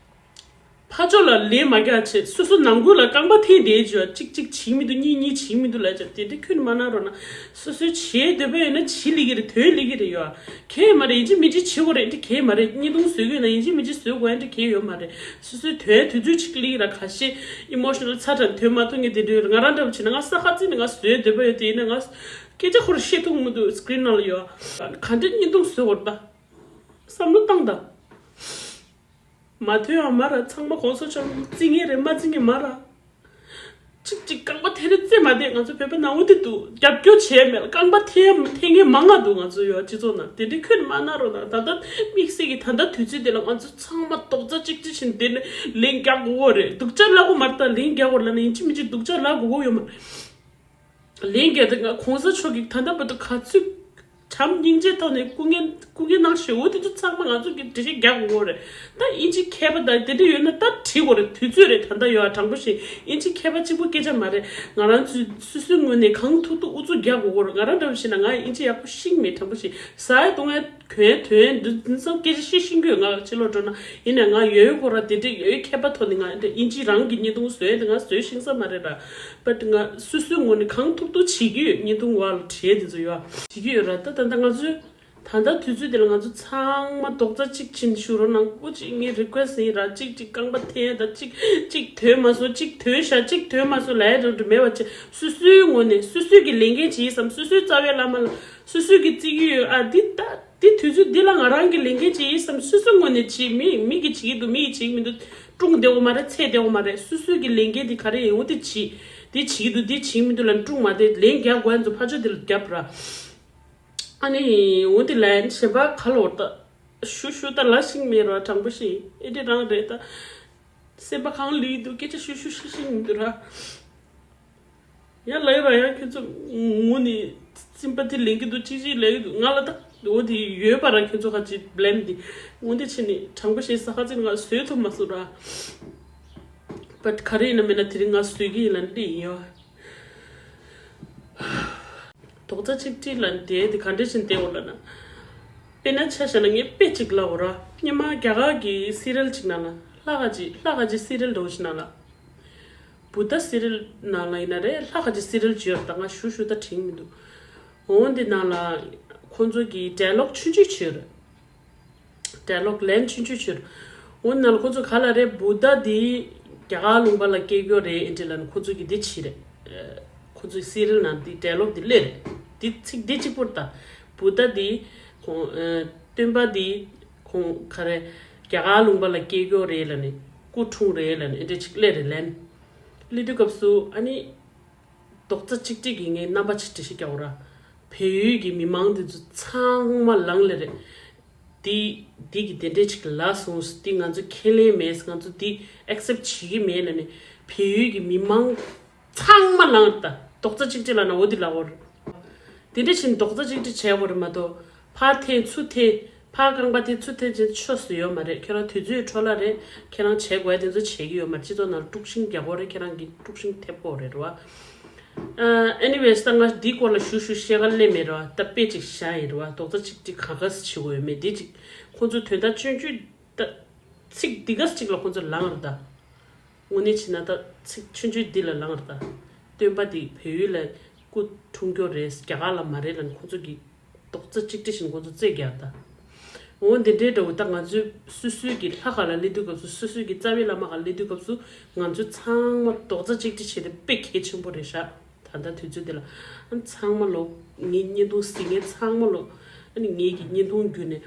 ཕར་ཕྱོགས་ལ་ལན་མ་རྒྱག་བྱས་སོ་སོ་ནང་ཁུལ་ལ་རྐང་པ་འཐེན་བསྡད་བྱས་གཅིག་གཅིག་བྱེད་མི་འདུག་གཉིས་གཉིས་བྱེད་མི་འདུག་ལབ་བྱས་དེ་འདྲ་ཁྱོན་མ་གནང་རོགས་གནང་། སོ་སོའི་བྱེད་འདོད་པ་ཡོད་ན་བྱེད་ལེ་གི་རེད། དོན་ལེ་གི་རེད་ཡ། གལ་མ་རེད། ཡིན་གཅིག་མིན་གཅིག་བྱེད་དགོས་རེད། འདི་གལ་མ་རེད། བརྙན་ཐུང་བཟོ་གི་ཡོད་ན་ཡིན་གཅིག་མིན་གཅིག་བཟོ་དགོས་ཡ་འདི་གལ་ཡོད་མ་རེད། སོ་སོའི་དོན་དུས་ཚོད་གཅིག་ལེ་གི་ར། ཁ་ཤས་ཨི་མོ་ཤི་ནལ་ཚ་དྲགས་དོན་མ་ཐུབ་མཁན་དེ་འདྲ་ཡོད་རེད། ང་རང་འདྲ་པོ་བྱས་ན་ང་ས་ཁ་རྩིས་ནས་ང་བཟོ་འདོད་པ་ཡོད། དེ་ཡིན་ན་ང་སྐད་ཆ་ཁོ་རང་བཤད་ཐུབ་མི་འདུག་སི་ཀི་རིན་ནང་ལ་ཡོད། ག་འདྲ་བརྙན་ཐུང་བཟོ་དགོས་རེད་ད། བསམ་བློ་བཏང་དང་། མ་ཐོན་ཡང་མ་ར། ཚང་མ་གོང་ས་མཆོག་བརྩི་མཁན་རེད། མ་བརྩི་མཁན་མ་ར། གཅིག་གཅིག་རྐང་པ་འཐེན་རེ་རྩེ་མ་བསྡད། ང་ཚོ་བོད་པ་ནང་འོ་དེ་འདུག་རྒྱབ་སྐྱོར་བྱས་མེད་ལ་རྐང་པ་འཐེན་འཐེན་མཁན་མང་ང་འདུག་ང་ཚོ་ཡོད་སྤྱི་ཚོགས་ནང་དེ་འདྲའི་ཁྱོན་མ་གནང་རོགས་གནང་། ད་ལྟ་དམིགས་བསལ་གྱི་ད་ལྟ་དུས་ཚོད་དེ་ལ་ང་ཚོ་ཚང་མ་རྡོག་རྩ་གཅིག་སྒྲིལ་བྱས་ནས་དེ་ནས་ལན་རྒྱག་དགོས་ཀྱི་རེད། སྡུག་ཅག་ལབ་དགོས་མ་རེད། ད་ལན་རྒྱག་དགོས་ལབ་ན་ཡིན་གཅིག་མིན་གཅིག་སྡུག་ཅག་ལབ་དགོས་ཀྱི་ཡོད་མ་རེད། ལན་རྒྱག་དུས་ང་གོང་ས་མཆོག་གིས་ད་ལྟ་བར་དུ་ག་ཚོད་བྱམས་སྙིང་རྗེའི་ཐོག་ནས་སྐུ་ངལ་སྐུ་ངལ་གནང་ཞེས་འོ་དེ་ཚོ་ཚང་མ་ང་ཚོ་གིས་འགྲེལ་བཤད་རྒྱག་དགོས་རེད། ད་ཨིན་ཇི་མཁས་པ་དང་དེ་འདྲ་ཡོད་ན་ད་དྲི་དགོས་རེད། དུས་ཚོད་རེད་ད་ལྟ་ཡོད། དྲང་པོ་བཤད། ཨིན་ཇི་མཁས་པ་གཅིག་པུ་སྐད་ཆ་མ་རེད། ང་རང་ཚོའི་སོ་སོའི་ངོས་ནས་གང་ཐུབ་ཐུབ་ཨུ་ཚུགས་རྒྱག་དགོས་རེད། ང་རང་འདྲ་བོ་བྱས་ན་ང་ཨིན་ཇི་ཡག་པོ་ཤེས་མེད། དྲང་པོ་བཤད། ཟ་ཡ་བཏུང་ཡ་གོན་ཡ་དོན་ཡ་འདི་འདི་ཚང་སྐད་ཆ་བཤད་ཤེས་ཀྱི་ཡོད། ང་ཕྱི་ལོགས་འགྲོ་ན་ཡིན་ནའི་ང་ཡོད་ཡོད་ཁོ་ར་དེ་འདྲ་ཡོད་ཡོད་མཁས་པ་ཐོག་ནས་ང་འདི་ཨིན་ཇི་རང་གི་བརྙན་ཐུང་བཟོས་ཡ་དེ་ང་བཟོས་ཤེས་ས་མ་རེད་ར། བཊ་ང་སོ་སོའི་ངོས་ནས་གང་ཐུབ་ཐུབ་བྱེད་ཀྱི་ཡོད། བརྙན་ཐུང་འོག་ལ་བྲིས་དེ་ཚོ་ཡོད་བྱེད་ཀྱི་ཡོད་ར། ད་ད་ལྟ་ང་ཚོའི་ད་ལྟ་དུས་ཚོད་དེ་ལ་ང་ཚོ་ཚང་མ་རྡོག་རྩ་གཅིག་ཕྱིན་ཞུ་རོགས་གནང་། སྐུ་མཁྱེན་ངའི་རི་ཀུ་ཨེ་སི་ཡིན་ར། གཅིག་གཅིག་རྐང་པ་འཐེན་དང་གཅིག་གཅིག་ཐོན་མ་སོང་། གཅིག་ཐོན་ཤག་གཅིག་ཐོན་མ་སོང་ལབ་ཡ་འགྲོ་འགྲོ་མེད་པ་བྱས་སོ་སོའི་ངོས་ནས་སོ་སོས་ཀྱི་ལས་འགན་བྱེད་ཡིན་བསམ། སོ་སོའི་རྩ་བའི་བླ་མ་ལ་སོ་སོས་ཀྱི་བརྩི་གི་ཡོད། ཨ་འདི་ད་འདི་དུས་ཚོད་འདི་ལ་ང་རང་གི་ལས་འགན་བྱེད་ཡིན་བསམ། སོ་སོའི་ངོས་ནས་བྱེད། མི་མི་གིས་བྱེད་ཀྱི་འདུག་མི་ཡིས་བྱེད་ཀྱི་མི་འདུག་སྲུང་བསྡད་དགོས་མ་རེད། འཚེ་བསྡད་དགོས་མ་རེད། སོ་སོའི་གི་ལས་འགན་འདི་ག་རེ་ཡིན་འོ་དེ་བྱེད། འདི་བྱེད་ཀྱི་འདུག་འདི་བྱེད་ཀྱི་མི་འདུག་ལབ་སྲུང་མ་བསྡད། ལན་རྒྱག་དགོས་ཡ་ཚོ་ཕར་ཕྱོགས་འདི་ལ་རྒྱབ་ར། ཨ་ནི་འོ་དེ་ལན་གཞན་པ་ག་ལོར་ད་ཞུ་ཞུ་ད་ལ་ཤིང་མེད་ར། དྲང་པོ་ཤིང་ཨེ་འདྲ་རང་རེད་ད། སེམས་པ་གང་ལུས་འདུག་སྐད་ཆ་ཞུ་ཞུ་ཤི་ཤིང་མི་འདུག་ར། ཡང་ལབ་ཡོད་ར། ཡང་ཁྱོད་ཚོ་ངོ་ནས་སེམས་པ་དེ་ལེན་གི་འདུག་ཅིག་ཅིག་ལབ་གི་འདུག་ང་ལ་ད་འོ་དེ་ཡོད་པ་ར། ཁྱོད་ཚོ་ཁ་ཅིག་བླེམ་དེ་འོ་དེ་བྱས་ནས་དྲང་པོ་བཤད་ས་ཁ་ཅིག་ང་བཟོད་ཐུབ་མ་སོང་ར། བཊ་ག་རེ་ཡིན་ན་མིན་ན་དེ་རིང་ང་བཟོད་ཀྱི་ཡིན་ལབ་འདི་ཡིན་ཡོད། རྡོག་རྩ་གཅིག་སྒྲིལ་ལ་དེ་དེ་ག་འདྲ་ཞིག་བསྡད་འོ་ལབ་ན། དཔེར་ན་ཆ་བཞག་ན་ངས་དཔེ་གཅིག་ལབ་འོ་ར། སྔོན་མ་རྒྱ་གར་གྱི་སི་རི་ཡལ་གཅིག་ནང་ལ་ལྷ་ཁ་ཅིག་ལྷ་ཁ་ཅིག་སི་རི་ཡལ་འདྲ་བོ་ཞིག་ནང་ལ། བུདྡྷ་སི་རི་ཡལ་ནང་ལ་ཡིན་ན་རེད། ལྷ་ཁ་ཅིག་སི་རི་ཡལ་བྱོས་ར། ད་ང་ཞུ་ཞུ་ད་དྲན་མི་འདུག་འོ་འདི་ནང་ལ་ཁོང་ཚོ་གི་ཌའི་ལོག་ཆུང་ཆུང་བྱོས་ར། ཌའི་ལོག་ལན་ཆུང་ཆུང་བྱོས་ར། འོ་ནང་ལ་ཁོང་ཚོ་ག་ལ་རེད། བུདྡྷ་འདི་རྒྱ་གར་ལུང་པ་ལ་སྐྱེས་རྒྱུ་རེད་ཨེ་འདྲ་ལབ་ནས་ཁོང་ཚོ་གི་འདི་བྱས་རེད། ཁོ་ཚོའི་སི་རིལ་ནང་འདི་ཌའི་ལོག་འདི་སླེབས་རེད། འདི་ཚིག་འདི་གཅིག་པོར་ད། བུ་ད་འདི་ཁོང་ཨ་སྟོན་པ་འདི་ཁོང་ག་རེ་རྒྱ་གར་ལུང་པ་ལ་སྐྱེས་ཀྱོག་རེད་ལབ་ནས། སྐུ་འཁྲུངས་རེད་ལབ་ནས་ཨེ་འདྲ་ཅིག་སླེབས་རེད་ལན། སླེབས་དུས་སྐབས་སུ་ཨ་ནི། རྡོག་རྩ་གཅིག་སྒྲིལ་གྱི་ངའི་རྣམ་པ་ཅིག་འགྲེལ་བཤད་རྒྱག་དགོས་ར། བལ་ཡུལ་གྱི་མི་མང་དེ་ཚོ་ཚང་མ་ལངས་ལེ་རེད། འདི་འདི་གི་དེ་འདྲས་ཅིག་ལ་སོང་། འདི་ང་ཚོ་ཁས་ལེན་མེད། ང་ཚོ་འདི་ཨེག་སེབ་བྱེད་ཀྱི་མེད་ལབ་ནས་བལ་ཡུལ་གྱི་མི་མང་ཚང་མ་ལངས་ད། རྡོག་རྩ་གཅིག་སྒྲིལ་ལབ་ན་འོ་འདི་ལབ་དགོས་རེད། དེ་འདྲས་བྱས་ནས་རྡོག་རྩ་གཅིག་སྒྲིལ་བྱས་དགོས་རེད་མ་གཏོགས། ཕར་འཐེན་ཚུར་འཐེན། ཕར་རྐང་པ་འཐེན་ཚུར་འཐེན་བྱས་ཆོས་སུ་ཡོད་མ་རེད། ཁྱེད་རང་དུས་ཚོད་འཕྲོ་བརླག་རེད། ཁྱེད་རང་བྱེད་དགོས་དེ་ཚོ་བྱེད་ཀྱི་ཡོད་མ་རེད། སྤྱི་ཚོགས་ནང་ལ་དཀྲུག་ཤིང་རྒྱག་དགོས་རེད། ཁྱེད་རང་གིས་དཀྲུག་ཤིང་ཐེབས་དགོས་རེད་རེད་བ། ཨ་ཨེ་ནི་ཝེས། ད་ང་འདིའི་སྐོར་ལ་ཞུ་ཞུ་བཤད་ག་སླེབས་མེད་རེད་བ། ད་དཔེ་ཅིག་བཞག་ཡིན་རེད་བ། རྡོག་རྩ་གཅིག་སྒྲིལ་ག་ག་སེ་བྱེད་དགོས་ཡོད་མེད་འདི་ཅིག་ཁོང་ཚོའི་དོན་དག་ཆུང་ཆུང་ད། ཚིག་འདི་ག་ཅིག་ལ་ཁོང་ཚོ་ལངས་རེད་ད། དངོས་གནས་བྱས་ན་ད་ཚིག་ཆུང་ཆུང་འདི་ལ་ལངས་རེད་ད། སྟོན་པ་འདི་བལ་ཡུལ་ལ་སྐུ་འཁྲུངས་ཀྱོག་རེད། རྒྱ་གར་ལ་མ་རེད་ལབ་ནས་ཁོང་ཚོ་གིས་རྡོག་རྩ་གཅིག་སྒྲིལ་བྱས་ནས་ཁོང་ཚོ་རྩོད་རྒྱག་ད། འོ་འདི་འདྲའི་འདྲ་བོ་ད་ང་ཚོའི་སོ་སོའི་གི་ལྷ་ཁང་ལ་སླེབས་དུས་སྐབས་སུ། སོ་སོའི་གི་རྩ་བའི་བླ་མ་ཁང་ལ་སླེབས་དུས་སྐབས་སུ་ང་ཚོ་ཚང་མ་རྡོག་རྩ་གཅིག་སྒྲིལ་བྱས་ཏེ་དཔེ་གལ་ཆེན་པོ་རེད་ཤག་ད་ལྟ་དུས་ཚོད་འདི་ལ། ཨ་ཚང་མ་ལོ་ངའི་བརྙན་ཐུང་གཟིགས་མཁན་ཚང་མ་ལོ། ཨ་ནི་ངའི་གི་བརྙན་ཐུང་བརྒྱུད་ནས་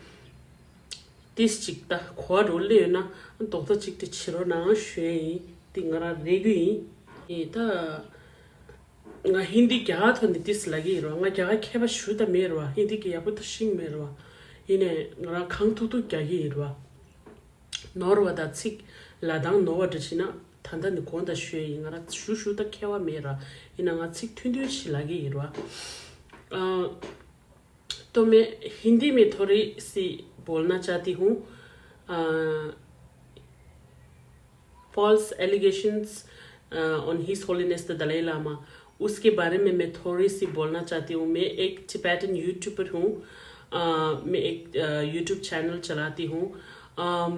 ཏིས་ཅིག་ད་གོ་བ་འགྲོ་སླེབས་ཡོད་ན། རྡོག་རྩ་གཅིག་སྒྲིལ་བྱེད་རོགས་གནང་ཞུ་ཡ་ཡིན། འདི་ང་རང་རེ་སྐུལ་ཡིན། ཨེ་ད། ང་ཧིན་དི་རྒྱ་གར་ཐོག་ནས་ཏིས་ལབ་ཀྱི་ཡིན་རེད་བ། ང་རྒྱ་གར་མཁས་པ་ཞེ་དྲག་མེད་རེད་བ། ཧིན་དི་གི་ཡག་པོ་ད་ཤེས་ཀྱི་མེད་རེད་བ། ཡིན་ནའི་ང་རང་གང་ཐུབ་ཐུབ་རྒྱག་གི་ཡིན་རེད་བ། ནོར་བ་དང་ཚིག་ལ་དྭགས་ནོར་བ་འདྲ་བྱས་ན་ད་ལྟ་ནས་དགོངས་དག་ཞུ་ཡ་ཡིན། ང་རང་ཞུ་ཞུ་ད་མཁས་པ་མེད་ར། ཡིན་ན་ང་ཚིག་ཐུང་ཐུང་ཞིག་ལབ་ཀྱི་ཡིན་ར། ཨ། तो मैं हिंदी में थोड़ी सी बोलना चाहती हूँ। अ, false allegations on his holiness the Dalai Lama, उसके बारे में मैं थोड़ी सी बोलना चाहती हूँ। मैं एक टिबेटन यूट्यूबर हूँ। अ, मैं एक यूट्यूब चैनल चलाती हूँ। अम,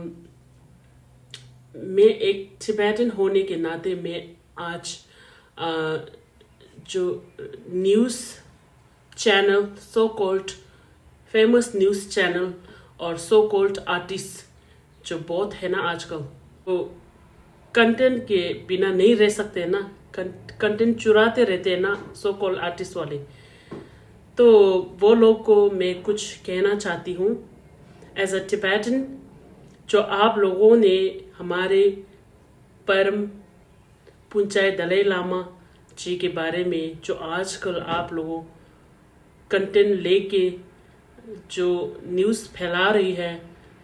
मैं एक टिबेटन होने के नाते मैं आज अ, जो news channel, so called famous news channel और सो कॉल्ड आर्टिस्ट जो बहुत है ना आजकल, तो कंटेंट के बिना नहीं रह सकते ना। कंटेंट चुराते रहते हैं ना सो कॉल्ड आर्टिस्ट वाले। तो वो लोग को मैं कुछ कहना चाहती हूँ, एज अ टिबेटन, जो आप लोगों ने हमारे परम पूज्य दलाई लामा जी के बारे में जो आजकल आप लोगों कंटेंट लेके जो न्यूज़ फैला रही है,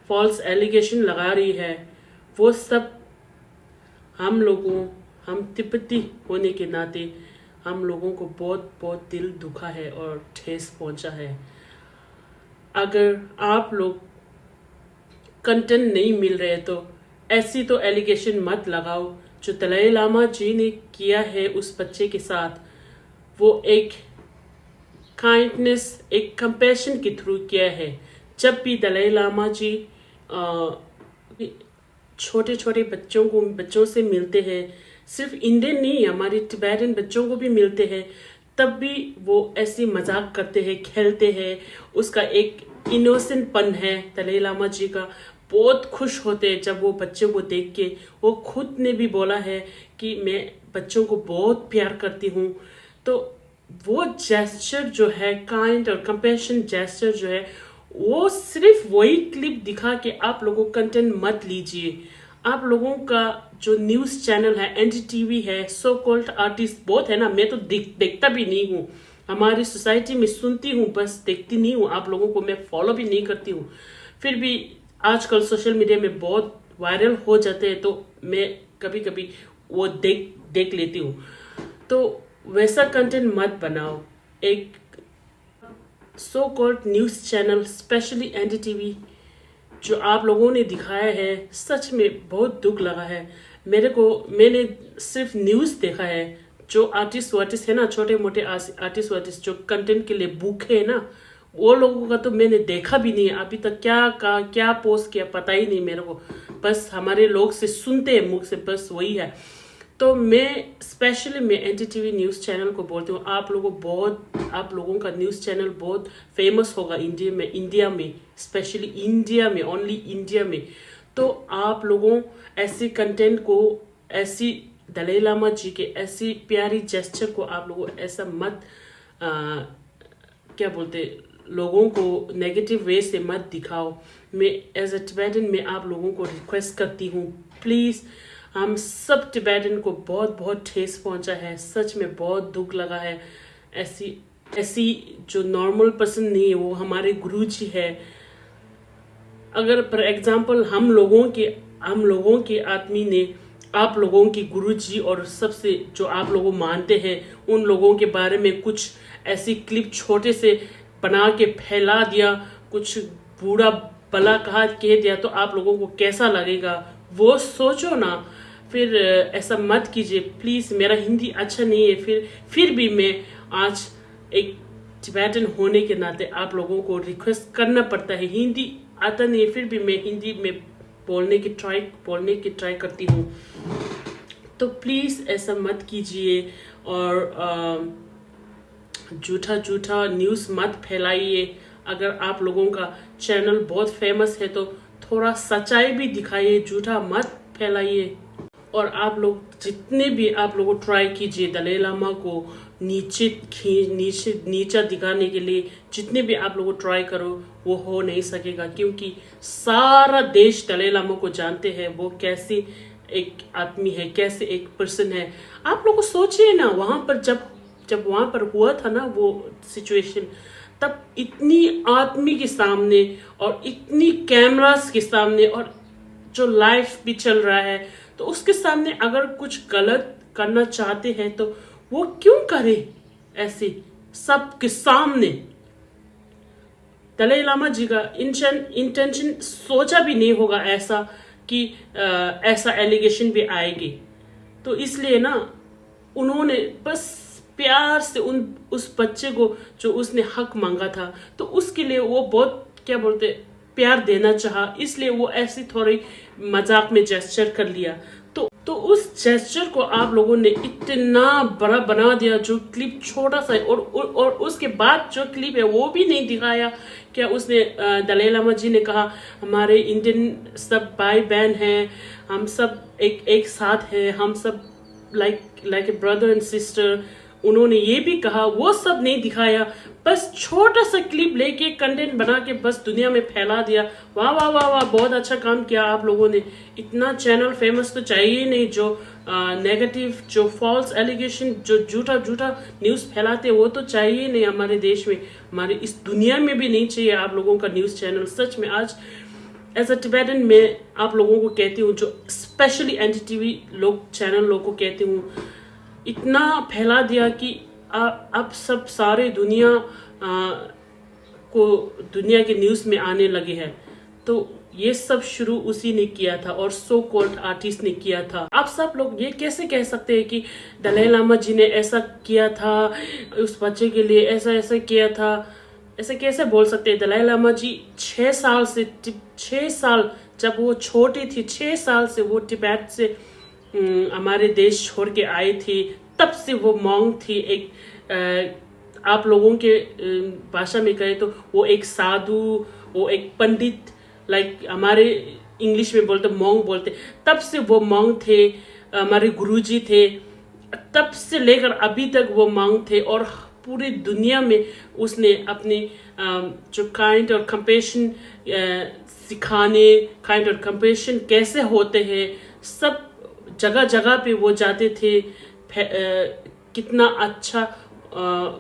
फॉल्स एलिगेशन लगा रही है, वो सब हम लोगों, हम तिब्बती होने के नाते हम लोगों को बहुत बहुत दिल दुखा है और ठेस पहुंचा है। अगर आप लोग कंटेंट नहीं मिल रहे तो ऐसी तो एलिगेशन मत लगाओ। जो दलाई लामा जी ने किया है उस बच्चे के साथ, वो एक काइंडनेस, एक कंपैशन के थ्रू किया है। जब भी दलाई लामा जी अ, छोटे छोटे बच्चों को, बच्चों से मिलते हैं, सिर्फ इंडियन नहीं, हमारे टिबेटन बच्चों को भी मिलते हैं, तब भी वो ऐसे मजाक करते हैं, खेलते हैं। उसका एक इनोसेंट पन है दलाई लामा जी का। बहुत खुश होते हैं जब वो बच्चों को देख के। वो खुद ने भी बोला है कि मैं बच्चों को बहुत प्यार करती हूँ। तो वो जेस्चर जो है, काइंड और कंपैशन जेस्चर जो है, वो सिर्फ वही क्लिप दिखा के आप लोगों कंटेंट मत लीजिए। आप लोगों का जो न्यूज़ चैनल है, एनडीटीवी है, सो कॉल्ड आर्टिस्ट बहुत है ना, मैं तो देख, देखता भी नहीं हूँ। हमारी सोसाइटी में सुनती हूँ, बस देखती नहीं हूँ। आप लोगों को मैं फॉलो भी नहीं करती हूँ। फिर भी आजकल सोशल मीडिया में बहुत वायरल हो जाते हैं, तो मैं कभी कभी वो देख देख लेती हूँ। तो वैसा कंटेंट मत बनाओ। एक so called news channel, specially NDTV, जो आप लोगों ने दिखाया है, सच में बहुत दुख लगा है मेरे को। मैंने सिर्फ न्यूज़ देखा है। जो आर्टिस्ट वार्टिस्ट है ना, छोटे मोटे आर्टिस्ट वार्टिस्ट जो कंटेंट के लिए भूखे है ना, वो लोगों का तो मैंने देखा भी नहीं है। अभी तक क्या का क्या पोस्ट किया, पता ही नहीं मेरे को। बस हमारे लोग से सुनते हैं मुख से, बस वही है। तो मैं स्पेशली मैं एनडीटीवी न्यूज़ चैनल को बोलती हूँ, आप लोगों बहुत, आप लोगों का न्यूज़ चैनल बहुत फेमस होगा इंडिया में, इंडिया में, स्पेशली इंडिया में, ओनली इंडिया में। तो आप लोगों ऐसे कंटेंट को, ऐसी दलाई लामा जी के ऐसी प्यारी जेस्चर को आप लोगों ऐसा मत, आ, क्या बोलते, लोगों को नेगेटिव वे से मत दिखाओ। मैं एज अ टिबेटन, मैं आप लोगों को रिक्वेस्ट करती हूँ, प्लीज़। हम सब टिबेटन को बहुत बहुत ठेस पहुँचा है, सच में बहुत दुख लगा है। ऐसी ऐसी जो नॉर्मल पर्सन नहीं है, वो हमारे गुरु जी है। अगर फॉर एग्जांपल हम लोगों के हम लोगों के आदमी ने आप लोगों के गुरु जी और सबसे जो आप लोगों मानते हैं, उन लोगों के बारे में कुछ ऐसी क्लिप छोटे से बना के फैला दिया, कुछ बुरा भला कहा कह दिया, तो आप लोगों को कैसा लगेगा, वो सोचो ना। फिर ऐसा मत कीजिए प्लीज़। मेरा हिंदी अच्छा नहीं है, फिर फिर भी मैं आज एक टिबेटन होने के नाते आप लोगों को रिक्वेस्ट करना पड़ता है। हिंदी आता नहीं है, फिर भी मैं हिंदी में बोलने की ट्राई बोलने की ट्राई करती हूँ। तो प्लीज़ ऐसा मत कीजिए और अ, झूठा झूठा न्यूज़ मत फैलाइए। अगर आप लोगों का चैनल बहुत फेमस है तो थोड़ा सच्चाई भी दिखाइए, झूठा मत फैलाइए। और आप लोग जितने भी आप लोगों ट्राई कीजिए दलाई लामा को नीचे खींच नीचे नीचा दिखाने के लिए, जितने भी आप लोगों ट्राई करो, वो हो नहीं सकेगा, क्योंकि सारा देश दलाई लामा को जानते हैं वो कैसे एक आदमी है, कैसे एक पर्सन है। आप लोग सोचिए ना, वहाँ पर जब जब वहाँ पर हुआ था ना वो सिचुएशन, तब इतनी आदमी के सामने और इतनी कैमरास के सामने और जो लाइव भी चल रहा है, तो उसके सामने अगर कुछ गलत करना चाहते हैं तो वो क्यों करे ऐसे सबके सामने? दलाई लामा जी का इंटेंशन सोचा भी नहीं होगा ऐसा कि अ, ऐसा एलिगेशन भी आएगी। तो इसलिए ना उन्होंने बस प्यार से उन उस बच्चे को जो उसने हक मांगा था, तो उसके लिए वो बहुत क्या बोलते प्यार देना चाहा, इसलिए वो ऐसी थोड़ी मजाक में जेस्चर कर लिया। तो तो उस जेस्चर को आप लोगों ने इतना बड़ा बना दिया, जो क्लिप छोटा सा है। और और, और उसके बाद जो क्लिप है वो भी नहीं दिखाया। क्या उसने अ, दलाई लामा जी ने कहा हमारे इंडियन सब भाई बहन हैं, हम सब एक एक साथ हैं, हम सब like like a brother and sister. उन्होंने ये भी कहा, वो सब नहीं दिखाया, बस छोटा सा क्लिप लेके कंटेंट बना के बस दुनिया में फैला दिया। वाह वाह वाह वाह, बहुत अच्छा काम किया आप लोगों ने। इतना चैनल फेमस तो चाहिए ही नहीं जो नेगेटिव, जो फॉल्स एलिगेशन, जो झूठा झूठा न्यूज़ फैलाते, वो तो चाहिए ही नहीं हमारे देश में, हमारे इस दुनिया में भी नहीं चाहिए आप लोगों का न्यूज़ चैनल। सच में आज एज अ टिबेटन मैं आप लोगों को कहती हूँ, जो स्पेशली एनडीटीवी लोग चैनल लोग को कहती हूँ, इतना फैला दिया कि आ, अब सब सारे दुनिया आ, को दुनिया के न्यूज़ में आने लगे हैं। तो ये सब शुरू उसी ने किया था और सो कॉल्ड आर्टिस्ट ने किया था। आप सब लोग ये कैसे कह सकते हैं कि दलाई लामा जी ने ऐसा किया था, उस बच्चे के लिए ऐसा ऐसा किया था? ऐसे कैसे बोल सकते हैं? दलाई लामा जी छः साल से ति- छः साल, जब वो छोटी थी, छः साल से वो तिब्बत से अम, हमारे देश छोड़ के आई थी, तब से वो मॉन्क थी। एक अ, आप लोगों के अ, भाषा में कहे तो वो एक साधु, वो एक पंडित, लाइक हमारे इंग्लिश में बोलते मॉन्क बोलते। तब से वो मॉन्क थे, हमारे गुरुजी थे। तब से लेकर अभी तक वो मॉन्क थे और पूरी दुनिया में उसने अपने अम, जो काइंड और कंपेशन सिखाने, काइंड और कंपेशन कैसे होते हैं, सब जगह जगह पे वो जाते थे। फे- अ, कितना अच्छा अ,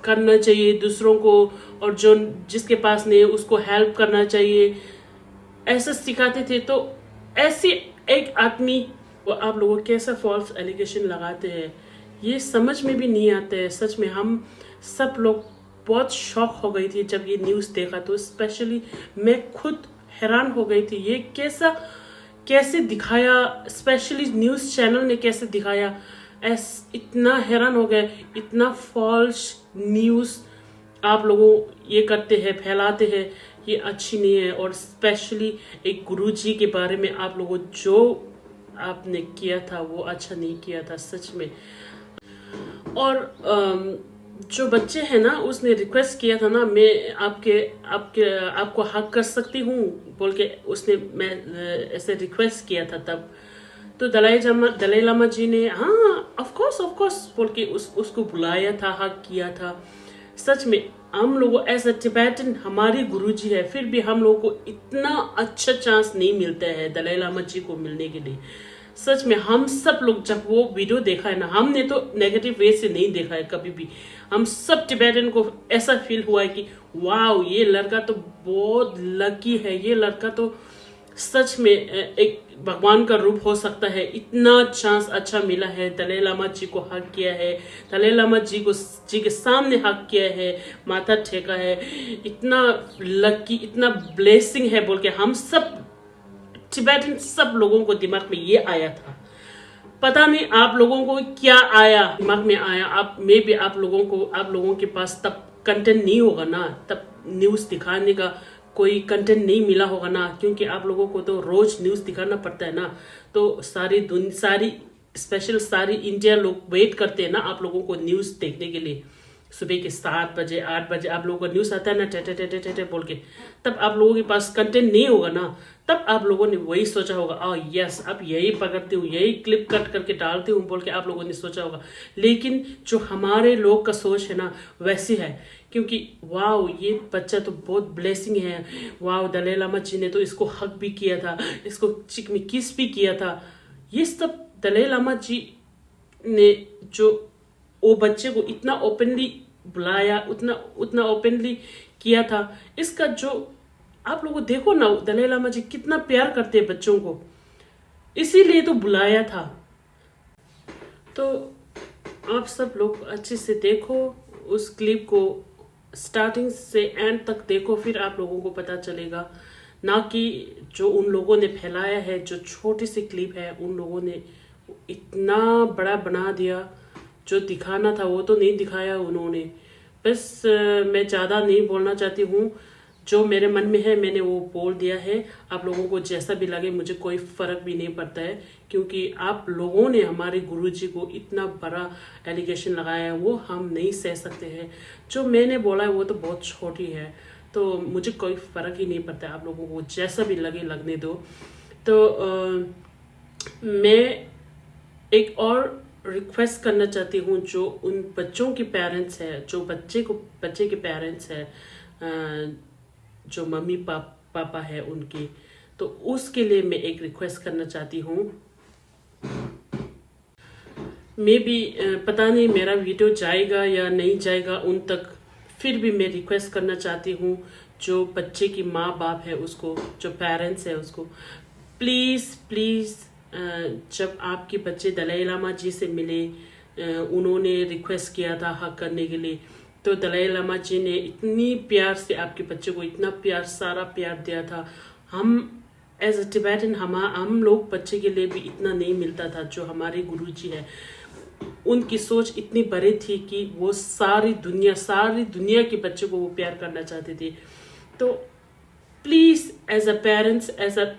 करना चाहिए दूसरों को, और जो जिसके पास नहीं है उसको हेल्प करना चाहिए, ऐसा सिखाते थे। तो ऐसे एक आदमी को आप लोगों कैसा फॉल्स एलिगेशन लगाते हैं, ये समझ में भी नहीं आता है। सच में हम सब लोग बहुत शॉक हो गई थी जब ये न्यूज़ देखा। तो स्पेशली मैं खुद हैरान हो गई थी, ये कैसा कैसे दिखाया, स्पेशली न्यूज़ चैनल ने कैसे दिखाया। ऐस इतना हैरान हो गए, इतना फॉल्स न्यूज़ आप लोगों ये करते हैं, फैलाते हैं, ये अच्छी नहीं है। और स्पेशली एक गुरुजी के बारे में आप लोगों जो आपने किया था वो अच्छा नहीं किया था सच में। और अम, जो बच्चे हैं ना, उसने रिक्वेस्ट किया था ना, मैं आपके आपके आपको हक कर सकती हूँ बोल के उसने मैं अ, ऐसे रिक्वेस्ट किया था तब। तो दलाई लामा दलाई लामा जी ने, हाँ, ऑफ कोर्स, ऑफ कोर्स बोल के उस उसको बुलाया था, हग किया था। सच में हम लोगों, एज अ टिबेटन, हमारे गुरुजी है, फिर भी हम लोगों को इतना अच्छा चांस नहीं मिलता है दलाई लामा जी को मिलने के लिए। सच में हम सब लोग जब वो वीडियो देखा है ना, हमने तो नेगेटिव वे से नहीं देखा है कभी भी। हम सब टिबेटन को ऐसा फील हुआ है कि वाओ, ये लड़का तो बहुत लकी है, ये लड़का तो सच में एक भगवान का रूप हो सकता है। इतना चांस अच्छा मिला है, दलाई लामा जी को हक किया है, दलाई लामा जी को, जी के सामने हक किया है, माथा ठेका है। इतना लकी, इतना ब्लेसिंग है बोल के हम सब टिबेटन, सब लोगों को दिमाग में ये आया था। पता नहीं आप लोगों को क्या आया, दिमाग में आया। आप, मे बी आप लोगों को, आप लोगों के पास तब कंटेंट नहीं होगा ना, तब न्यूज़ दिखाने का कोई कंटेंट नहीं मिला होगा ना, क्योंकि आप लोगों को तो रोज़ न्यूज़ दिखाना पड़ता है ना। तो सारी दुन सारी स्पेशल सारी इंडिया लोग वेट करते हैं ना आप लोगों को न्यूज़ देखने के लिए। सुबह के सात बजे, आठ बजे आप लोगों का न्यूज़ आता है ना, टे टे टे टे टे टे बोल के, तब आप लोगों के पास कंटेंट नहीं होगा ना। तब आप लोगों ने वही सोचा होगा, आ यस, अब यही पकड़ती हूँ, यही क्लिप कट करके डालती हूँ बोल के आप लोगों ने सोचा होगा। लेकिन जो हमारे लोग का सोच है ना, वैसी है। क्योंकि वाओ, ये बच्चा तो बहुत ब्लेसिंग है। वाओ, दलाई लामा जी ने तो इसको हक भी किया था, इसको चिक में किस भी किया था। ये सब दलाई लामा जी ने जो वो बच्चे को इतना ओपनली बुलाया, उतना उतना ओपनली किया था, इसका जो आप लोगों देखो ना, दलाई लामा जी कितना प्यार करते हैं बच्चों को, इसीलिए तो बुलाया था। तो आप सब लोग अच्छे से देखो उस क्लिप को, स्टार्टिंग से एंड तक देखो, फिर आप लोगों को पता चलेगा। ना कि जो उन लोगों ने फैलाया है, जो छोटी सी क्लिप है, उन लोगों ने इतना बड़ा बना दिया। जो दिखाना था वो तो नहीं दिखाया उन्होंने। बस अ, मैं ज़्यादा नहीं बोलना चाहती हूँ। जो मेरे मन में है मैंने वो बोल दिया है। आप लोगों को जैसा भी लगे मुझे कोई फ़र्क भी नहीं पड़ता है, क्योंकि आप लोगों ने हमारे गुरुजी को इतना बड़ा एलिगेशन लगाया है, वो हम नहीं सह सकते हैं। जो मैंने बोला है वो तो बहुत छोटी है, तो मुझे कोई फ़र्क ही नहीं पड़ता है। आप लोगों को जैसा भी लगे लगने दो। तो अ, मैं एक और रिक्वेस्ट करना चाहती हूँ, जो उन बच्चों के पेरेंट्स है, जो बच्चे को बच्चे के पेरेंट्स है, अ, जो मम्मी पाप, पापा है उनके, तो उसके लिए मैं एक रिक्वेस्ट करना चाहती हूँ। मे बी पता नहीं मेरा वीडियो जाएगा या नहीं जाएगा उन तक, फिर भी मैं रिक्वेस्ट करना चाहती हूँ, जो बच्चे की माँ बाप है उसको, जो पेरेंट्स है उसको, प्लीज़ प्लीज़, जब आपके बच्चे दलाई लामा जी से मिले, अ, उन्होंने रिक्वेस्ट किया था हक करने के लिए, तो दलाई लामा जी ने इतनी प्यार से आपके बच्चे को इतना प्यार, सारा प्यार दिया था। हम एज अ टिबेटन हम हम लोग बच्चे के लिए भी इतना नहीं मिलता था। जो हमारे गुरुजी है, उनकी सोच इतनी बड़ी थी कि वो सारी दुनिया, सारी दुनिया के बच्चे को वो प्यार करना चाहते थे। तो please, as a parents, as a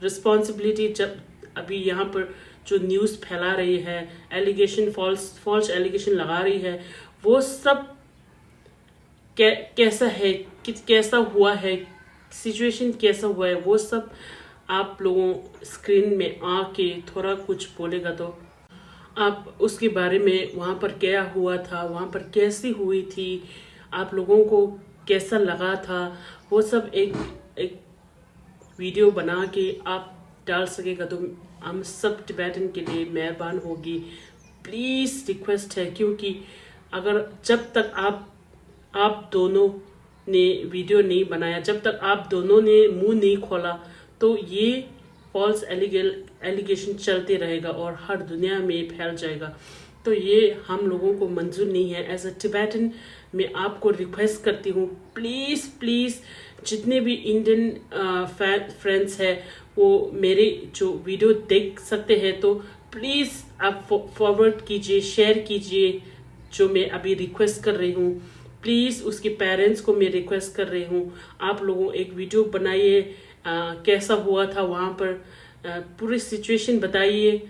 responsibility, जब अभी यहाँ पर जो न्यूज़ फैला रही है, एलिगेशन, फॉल्स फॉल्स एलिगेशन लगा रही है, वो सब कै, कैसा है, कि, कैसा हुआ है, सिचुएशन कैसा हुआ है, वो सब आप लोगों स्क्रीन में आके थोड़ा कुछ बोलेगा तो, आप उसके बारे में, वहाँ पर क्या हुआ था, वहाँ पर कैसी हुई थी, आप लोगों को कैसा लगा था, वो सब एक एक वीडियो बना के आप डाल सकेगा तो हम सब टिबेटन के लिए मेहरबान होगी। प्लीज़ रिक्वेस्ट है, क्योंकि अगर जब तक आप आप दोनों ने वीडियो नहीं बनाया, जब तक आप दोनों ने मुंह नहीं खोला, तो ये फॉल्स एलिगेशन चलते रहेगा और हर दुनिया में फैल जाएगा। तो ये हम लोगों को मंजूर नहीं है। एज अ टिबेटन, मैं आपको रिक्वेस्ट करती हूँ, प्लीज़ प्लीज़, जितने भी इंडियन फ्रेंड्स हैं, वो मेरे जो वीडियो देख सकते हैं तो प्लीज़ आप फॉरवर्ड कीजिए, शेयर कीजिए। जो मैं अभी रिक्वेस्ट कर रही हूँ, प्लीज़ उसके पेरेंट्स को मैं रिक्वेस्ट कर रही हूँ, आप लोगों एक वीडियो बनाइए, अ, कैसा हुआ था वहाँ पर, अ, पूरी सिचुएशन बताइए।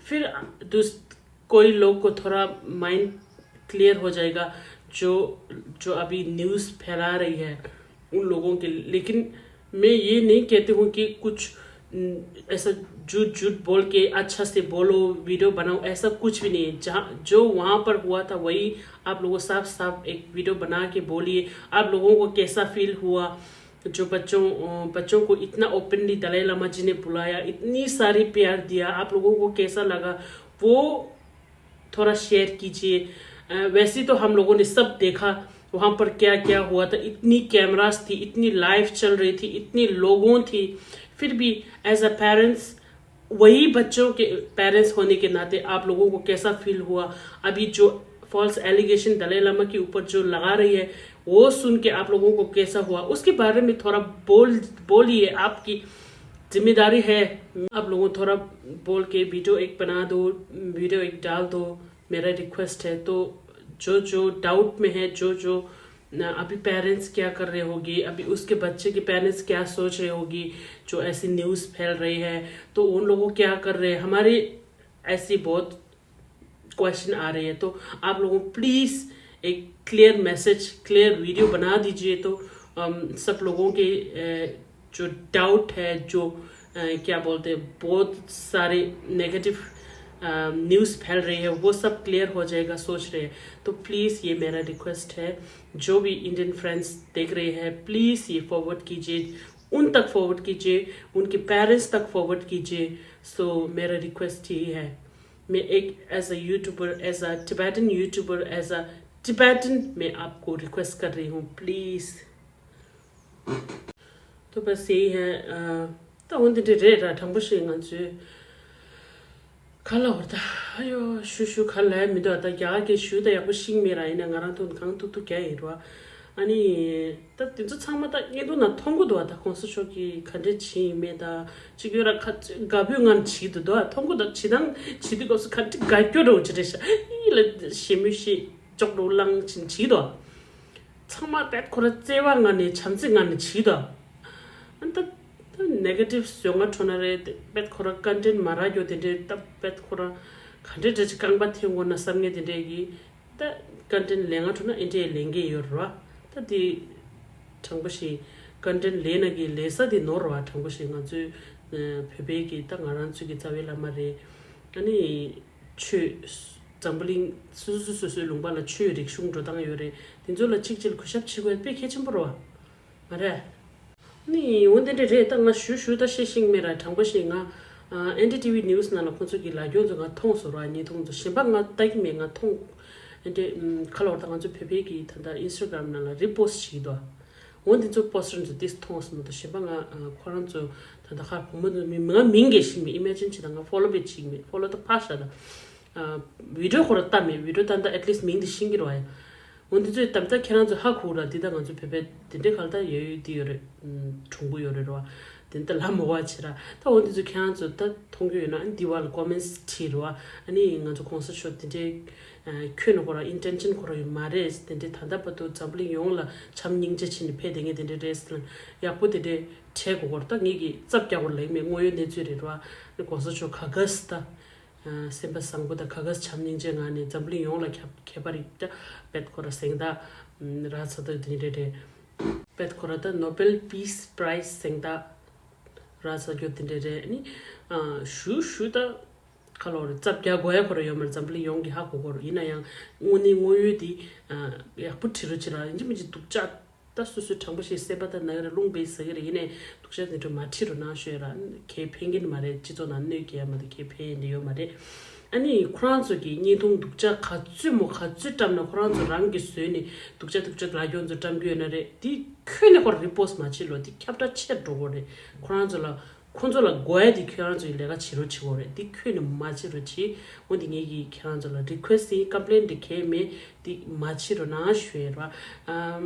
फिर दूस कोई लोग को थोड़ा माइंड क्लियर हो जाएगा, जो जो अभी न्यूज़ फैला रही है उन लोगों के लिए। लेकिन मैं ये नहीं कहती हूँ कि कुछ ऐसा झूठ झूठ बोल के अच्छा से बोलो, वीडियो बनाओ, ऐसा कुछ भी नहीं है। जहाँ जो वहाँ पर हुआ था वही आप लोगों साफ साफ एक वीडियो बना के बोलिए। आप लोगों को कैसा फील हुआ? जो बच्चों अ, बच्चों को इतना ओपनली दलाई लामा जी ने बुलाया, इतनी सारी प्यार दिया, आप लोगों को कैसा लगा? वो थोड़ा शेयर कीजिए। अ, वैसे तो हम लोगों ने सब देखा वहाँ पर क्या क्या हुआ था, इतनी कैमरास थी, इतनी लाइव चल रही थी, इतनी लोगों थी, फिर भी एज अ पेरेंट्स, वही बच्चों के पेरेंट्स होने के नाते आप लोगों को कैसा फील हुआ? अभी जो फॉल्स एलिगेशन दलाई लामा के ऊपर जो लगा रही है, वो सुन के आप लोगों को कैसा हुआ, उसके बारे में थोड़ा बोल बोलिए। आपकी जिम्मेदारी है, आप लोगों थोड़ा बोल के वीडियो एक बना दो, वीडियो एक डाल दो, मेरा रिक्वेस्ट है। तो जो जो डाउट में है, जो जो अभी पेरेंट्स क्या कर रहे होगी, अभी उसके बच्चे के पेरेंट्स क्या सोच रहे होगी, जो ऐसी न्यूज़ फैल रही है, तो उन लोगों क्या कर रहे हैं? हमारे ऐसी बहुत क्वेश्चन आ रही है, तो आप लोगों प्लीज़ एक क्लियर मैसेज, क्लियर वीडियो बना दीजिए। तो हम सब लोगों के अ, जो डाउट है, जो अ, क्या बोलते हैं, बहुत सारे नेगेटिव न्यूज़ फैल रही है, वो सब क्लियर हो जाएगा सोच रहे हैं। तो प्लीज़ ये मेरा रिक्वेस्ट है, जो भी इंडियन फ्रेंड्स देख रहे हैं, प्लीज़ ये फॉरवर्ड कीजिए, उन तक फॉरवर्ड कीजिए, उनके पेरेंट्स तक फॉरवर्ड कीजिए। सो मेरा रिक्वेस्ट यही है, मैं एक as a YouTuber, as a Tibetan YouTuber, as a Tibetan मैं आपको रिक्वेस्ट कर रही हूँ, प्लीज़। तो बस यही है। ད་འོན་ཏེ་འདྲ་རེད་ར། དྲང་པོ་ཞིག་ང་ཚོས་ག་ལ་བར་ད་ཨ་ཡོ་ཞུ་ཞུ་ག་ལ་མི་འདུག་ད་རྒྱ་གར་གྱི་ཞུ་ད་ཡག་པོ་ཤེས་མེད་ར། ཡིན་ན་ང་རང་ཐུག་གང་ཐུག་ཐུག་རྒྱ་ཡིན་ར། ཨ་ནི་ད་དེ་ཚོ་ཚང་མ་ད་བརྙན་ཐུང་ནང་མཐོང་གི་འདུག་ད་གོང་ས་མཆོག་གིས་ག་འདྲས་བྱས་ཡིན་མེད་ད། གཅིག་ཡོད་ར་ཁ་དགའ་པོའི་ངང་བྱེད་དུ་འདུག་མཐོང་གི་འདུག་བྱེད་སྟངས་བྱེད་དུས་སྐབས་སུ་ག་འདྲས་དགའ་སྐྱོ་འདྲ་བོ་ཅིག་རེད་ཤག་ཨི་ལ་ཞེ་མུ་ཞེ་ཅོག་འགྲོ་ལངས་ཕྱིན་བྱེད་དོ། ཚང་མ་པད་ཁོ་ར་བརྩེ་བ་ངང་ནས་བྱམས་བརྩེ་ངང་ནས་བྱེད་དོ། ཨ་ད་ད་ནེ་གེ་ཊིབ་བཟོ་ང་འཕྲོ་ན་རེད། པད་ཁོ་ར་ཀོན་ཊེན་མ་རག་རྒྱུ་དེ་འདྲས། ད་པད་ཁོ་ར་ག་འདྲས་འདྲ་ཅིག་རྐང་པ་འཐེན་དགོས་ན་བསམ་ངེས་དེ་འདྲས་ཀྱི་ད་ཀོན་ཊེན་ལས་ང་འཕྲོ་ན་ཨེ་འདྲས་ལས་འགན་ཡོད་རེད་བ། ད་དེ་དྲང་པོ་ཞིག་ཀོན་ཊེན་ལས་ན་གི་ལས་ས་དེ་ནོར་རེད་བ། དྲང་པོ་ཞིག་ང་ཚོའི་བོད་པའི་གི་ད་ང་རང་ཚོའི་གི་རྩ་བའི་བླ་མ་རེད། ཨ་ནི་ཆོས། འཛམ་བུ་གླིང་སོ་སོ་སོ་སོའི་ལུང་པ་ལ་ཆོས་རིག་གཞུང་འགྲོ་སྟངས་ཡོད་རེད། དེ་ཚོ་ལ་གཅིག་གཅིག་ལ་གུས་ཞབས་བྱེད་དགོས་དཔེ་གལ་ཆེན་པོ་རེད་བ། མ་རེད། ནི་འོ་དེ་འདྲ་རེད། ད་ང་ཞུ་ཞུ་ད་བཤད་ཤེས་མེད་ར། དྲང་པོ་ཞིག་ང་ཨེན་ཌི་ཊི་ཝི་ནིའུ་སི་ནང་ལ་ཁོང་ཚོ་གི་ལབ་རྒྱུ་ཚོ་ང་མཐོང་སོང་ར། བརྙན་ཐུང་ཚོ་གཞན་པ་ང་ལྟ་གི་མེད། ང་མཐོང་ཨེ་འདྲ་ཁ་ལོར་ད་ང་ཚོ་བོད་པའི་གི་ད་ལྟ་ཨིན་སི་ཊ་གྷ་རམ་ནང་ལ་རི་པོ་སི་ཊི་བྱེད་ཀྱི་འདུག་འོ་འདི་ཚོ་པོ་སི་ཊར་ཚོ་ཏིས་མཐོང་སོང་མ་གཏོགས་གཞན་པ་ང་ཨ་ཁོ་རང་ཚོ་ད་ལྟ་ཧ་གོ་མ་འདུག་མི་ང་མིང་གས་ཤེས་མེད། ཨི་མེ་ཇིན་བྱེད་ད་ང་ཕོ་ལོ་བེ་བྱེད་མེད། ཕོ་ལོ་ད་ཕ་ཤ་ད་ཨ་བི་ཌི་ཡོ་ཁོ་ར་ལྟ་མེད། བི་ཌི་ཡོ་ད་ད་ཨེ་ཊི་ལིསི་མིང་འདི་ཤེས་ཀྱི་རེད་བ་ཡ། འོ་འདི་ཚོས་ད་ལྟ་ཁྱེད་རང་ཚོ་ཧ་གོ་ར། འདི་ད་ང་ཚོ་བོད་པའི་དེ་འདྲའི་ག་ལ་ད་ཡོད་ཡོད་འདི་ཡོད་རེད། གྲུང་པོ་ཡོད་རེད་རེད་བ། དེ་ད་ལ་མོ་བ་བྱེད་ར། ད་འོ་འདི་ཚོ་ཁྱེད་རང་ཚོ་ད་མཐོང་རྒྱུ་ཡོད་ན་ཨ་ནི་འདི་བ་ལ་ཀོ་མེན་ཊི་བྲིས་རེད་བ། ཨ་ནི་ང་ཚོ་གོང་ས་མཆོག་དེ་འདྲའི་ཁྱོད་ནི་ཁོ་རང་ཨིན་ཊེན་ཤན་ཁོ་རང་ཡོད་མ་རེད། དེ་འདྲའི་ད་ལྟ་བར་དུ་འཛམ་བུ་གླིང་ཡོངས་ལ་བྱམས་སྙིང་རྗེ་བྱས་ནས་ཕེབས་བསྡད་མཁན་དེ་འདྲ་རེད་ཟེར་ན་ཡག་པོ་དེ་འདྲའི་བྲིས་དགོས་སྐོར། ད་ངེད་ཀྱིས་རྩ་བརྒྱག་དགོས་ལེགས་མེད་དངོས་ཡོད་གནས་ཚུལ་རེད་ར། ཨ་ནི་གོང་ས་མཆོག་ག་ག་སི་ད་སེམས་པ་བཟང་པོ་དང་ག་ག་སེ་བྱམས་སྙིང་རྗེ་ངང་ནས་འཛམ་བུ་གླིང་ཡོངས་ལ་ཁྱབ་ཁྱད་པར་ཡོད་ད། པད་ཁོ་ར་སེང་ད་ར་ཚ་ད་དེ་འདྲ་རེད། པད་ཁོ་ར་ད་ནོ་བེལ་པིས་པ་རའི་ཛི་སེང་ད་ར་ཚ་རྒྱོ་དེ་འདྲ་རེད། ཨ་ནི་ཞུ་ཞུ་ད་ཁ་ལོ་རེ་རྩ་བརྒྱག་དགོས་ཡ་ཁོ་ར་ཡོད་མ་རེད། འཛམ་བུ་གླིང་ཡོངས་ཀྱི་ཧ་གོ་གོ་རེད། ཡིན་ན་ཡང་དངོས་གནས་དངོས་ཡོད་དེ་ཡག་པོ་བྲིས་རོགས་བྱེད་ར། ཡིན་གཅིག་མིན་གཅིག་སྡུག་ཅག་ད་སོ་སོའི་དྲང་པོ་ཞིག་སེམས་པ་ད་ན་གི་རེད། རླུང་བས་ཟ་གི་རེད། ཡིན་ནའི་སྡུག་ཅག་དེ་འདྲ་མ་བྲིས་རོགས་གནང་ཞུ་ཡ་ར། གས་ཕན་གི་མ་རེད། སྤྱི་ཚོགས་ནང་གནོད་སྐྱེལ་ཡ་མ་གཏོགས་གས་ཕན་ཡ་འདི་ཡོད་མ་རེད། ཨ་ནི་ཁོ་རང་ཚོ་གི་བརྙན་ཐུང་སྡུག་ཅག་ག་ཚོད་མོ་ག་ཚོད་བཀྲམ་ན་ཁོ་རང་ཚོ་རང་གིས་བཟོས་ནས་སྡུག་ཅག་སྡུག་ཅག་ལབ་རྒྱུ་ཚོ་བཀྲམ་གི་ཡོད་ན་རེད། དེ་ཁྱོན་ནས་ཁོ་རང་རི་པོ་སི་མ་བྱེད་ལོ། དེ་ཁྱབ་བསྒྲགས་ཆེར་འགྲོ་གོ་རེད། ཁོ་རང་ཚོ་ལ་ཁོ་ཚོ་ལ་དགོས་ཡ་དེ་ཁྱོད་རང་ཚོ་ཡི་ལས་ཀ་བྱེད་རོགས་བྱེད་གོ་རེད། དེ་ཁྱོན་ནས་མ་བྱེད་རོགས་བྱེད། འོ་དེ་ངེད་ཀྱིས་ཁྱེད་རང་ཚོ་ལ་རི་ཁུ་ཨེ་སི་ཊི་ཡིན། ཀམ་པི་ལེན་འདི་གས་མེད། དེ་མ་བྱེད་རོགས་གནང་ཞུ་ཡ་ར། ཨམ།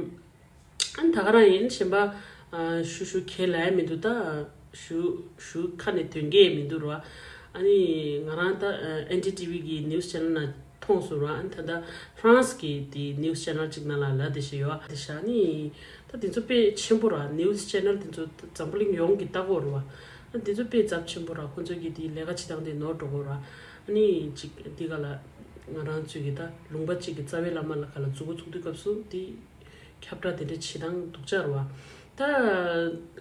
ཨ་ནི་ད་ག་རང་ཡིན། གཞན་པ་ཨ་ཞུ་ཞུ་ཁས་ལེན་མི་འདུག་ད་ཞུ་ཞུ་ཁ་ནས་དོན་གས་མི་འདུག་ར། ཨ་ནི་ང་རང་ད་ཨེན་ཌི་ཊི་ཝི་གི་ནིའུ་སི་ཆེ་ནལ་ནང་མཐོང་སོང་ར། ཨ་ནི་ད་ལྟ་ཧྥ་རན་སི་གི་དེ་ནིའུ་སི་ཆེ་ནལ་གཅིག་ནང་ལ་ལབ་བསྡད་བཞག་ཡོད། དེ་བཞག་ནི་ད་དེ་ཚོ་དཔེ་ཆེན་པོ་ར། ནིའུ་སི་ཆེ་ནལ་དེ་ཚོ་འཛམ་བུ་གླིང་ཡོངས་ཀྱིས་ལྟ་གོ་ར་བ། ཨ་དེ་ཚོ་དཔེ་ཚབས་ཆེན་པོ་ར། ཁོ་ཚོ་གི་དེ་ལས་ཀ་བྱེད་སྟངས་དེ་ནོར་འགྲོ་གོ་ར། ཨ་ནི་གཅིག་འདི་ག་ལ་ང་རང་ཚོའི་གི་ད་ལུང་པ་གཅིག་གི་རྩ་བའི་བླ་མ་ལ་ག་ལ་མཛུབ་གུ་བཙུགས་དུས་སྐབས་སུ་དེ། ཁྱབ་བསྒྲགས་དེ་འདྲ་བྱེད་སྟངས་སྡུག་ཅག་རེད་བ། ད་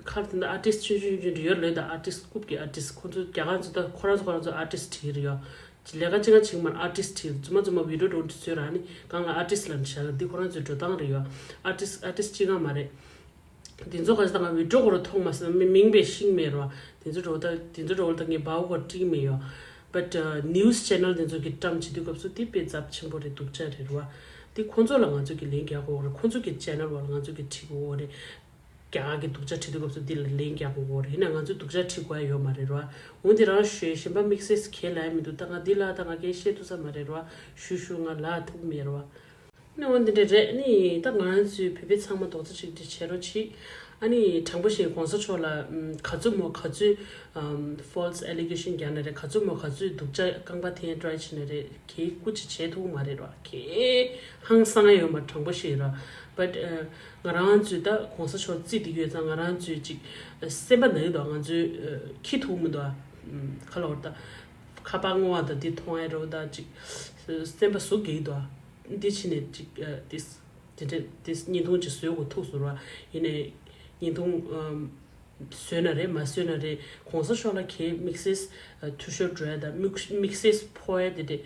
ཁར་དེ་འདྲ་ཨར་ཊིསི་ཆུང་ཆུང་ཆུང་ཆུང་ཡོད་རེད། ད་ཨར་ཊིསི་རྐུབ་ཀྱི་ཨར་ཊིསི་ཁོ་ཚོ་རྒྱ་གར་ཚོ་ད་ཁོ་རང་ཚོ་ཁོ་རང་ཚོ་ཨར་ཊིསི་བྲིས་རེད་ཡོད། ལས་ཀ་ཅི་ག་བྱེད་མར་ཨར་ཊིསི་བྲིས་རྫུན་མ་རྫུན་མ་བི་ཌིའོ་འགྲོ་འདི་ཚོས་ར་ནི་གང་ལ་ཨར་ཊིསི་ལ་ནི་བྱ་འདི་ཁོ་རང་ཚོའི་འགྲོ་སྟངས་རེད་ཡོད། ཨར་ཊིསི་ཨར་ཊིསི་ཅི་ག་མ་རེད། དེ་ཚོ་ག་ཚོད་ད་ང་བི་ཌིའོ་གོ་ར་མཐོང་མ་སོང་། མི་མིང་པས་ཤིང་མེད་རོ། དེ་ཚོ་འགྲོ་ད་དེ་ཚོ་འགྲོ་ད་ངས་བའུ་གོ་ཏིང་མེད་ཡོད། But news channel དེ་ཚོ་གི་བཀྲམ་བྱེད་དུས་སྐབས་སུ་དེ་དཔེ་ཚབས་ཆེན་པོ་རེད། སྡུག་ཅག་རེད་རོ། དེ་ཁོ་ཚོ་ལ་ང་ཚོ་གི་ལན་རྒྱག་དགོས་རེད། ཁོ་ཚོ་གི་ཆེ་ནལ་བ་ལ་ང་ཚོ་གི་ཁྲིད་དགོས་རེད། རྒྱ་གར་གི་སྡུག་ཅག་ཁྲིད་དུས་སྐབས་སུ་འདི་ལ་ལན་རྒྱག་དགོས་རེད། ཡིན་ན་ང་ཚོས་སྡུག་ཅག་ཁྲིད་དགོས་ཡ་ཡོད་མ་རེད་རོ། འོན་ཏེ་རང་ཞོལ་གཞན་པ་དམིགས་བསལ་གས་ལ་ཡ་མི་འདུག་ད་ང་འདི་ལ་ད་ང་གས་བཤད་ཐུབ་ས་མ་རེད་རོ། ཞུ་ཞུ་ང་ལ་ཐུབ་མེད་རོ། ནི་འོ་འདི་འདྲ་རེད། ནི་ད་ང་རང་ཚོའི་བོད་པའི་ཚང་མ་རྡོག་རྩ་གཅིག་སྒྲིལ་བྱེད་རོགས་གྱིས། ཨ་ནི་དྲང་པོ་བཤད་གོང་ས་མཆོག་ལ་ཨམ་ག་ཚོད་མོ་ག་ཚོད་ཨམ་false allegation རྒྱག་ན་རེད། ག་ཚོད་མོ་ག་ཚོད་སྡུག་ཅག་རྐང་པ་འཐེན་try བྱེད་ན་རེད། གའི་སྐུ་མཁྱེན་བྱེད་ཐུབ་མ་རེད་རོ། གའི་ཧང་སང་ཡོད་མ། དྲང་པོ་བཤད་རོ། But ང་རང་ཚོས་ད་གོང་ས་མཆོག་རྩིས་འདི་ཡོད་ཙང་ང་རང་ཚོས་ཅིག་སེམས་པ་ན་ཡོད་དོ། ང་ཚོས་ཁྱི་ཐུག་མི་འདུག་ཨ། ཁ་ལོར་ད་ཁ་པར་བརྔོ་བ་ད་འདི་མཐོང་ཡ་རོ། ད་ཅིག་སེམས་པ་ཟུག་གི་ཡོད་དོ། འདི་ཕྱི་ནས་ཅིག་ཨ་ཏིས་དེ་འདྲ་ཏིས་བརྙན་ཐུང་ཅིག་བཟོས་དགོས་ཐུག་ཟེར་བ་ཡིན་ནས་བརྙན་ཐུང་ཨམ་བཟོས་ན་རེད་མ་བཟོས་ན་རེད། གོང་ས་མཆོག་ལ་གའི་དམིགས་བསལ་ཨ་འཐུས་ཤོར་འགྲོ་ཡ་དང་དམིགས་དམིགས་བསལ་ཕོག་ཡ་དེ་འདྲ་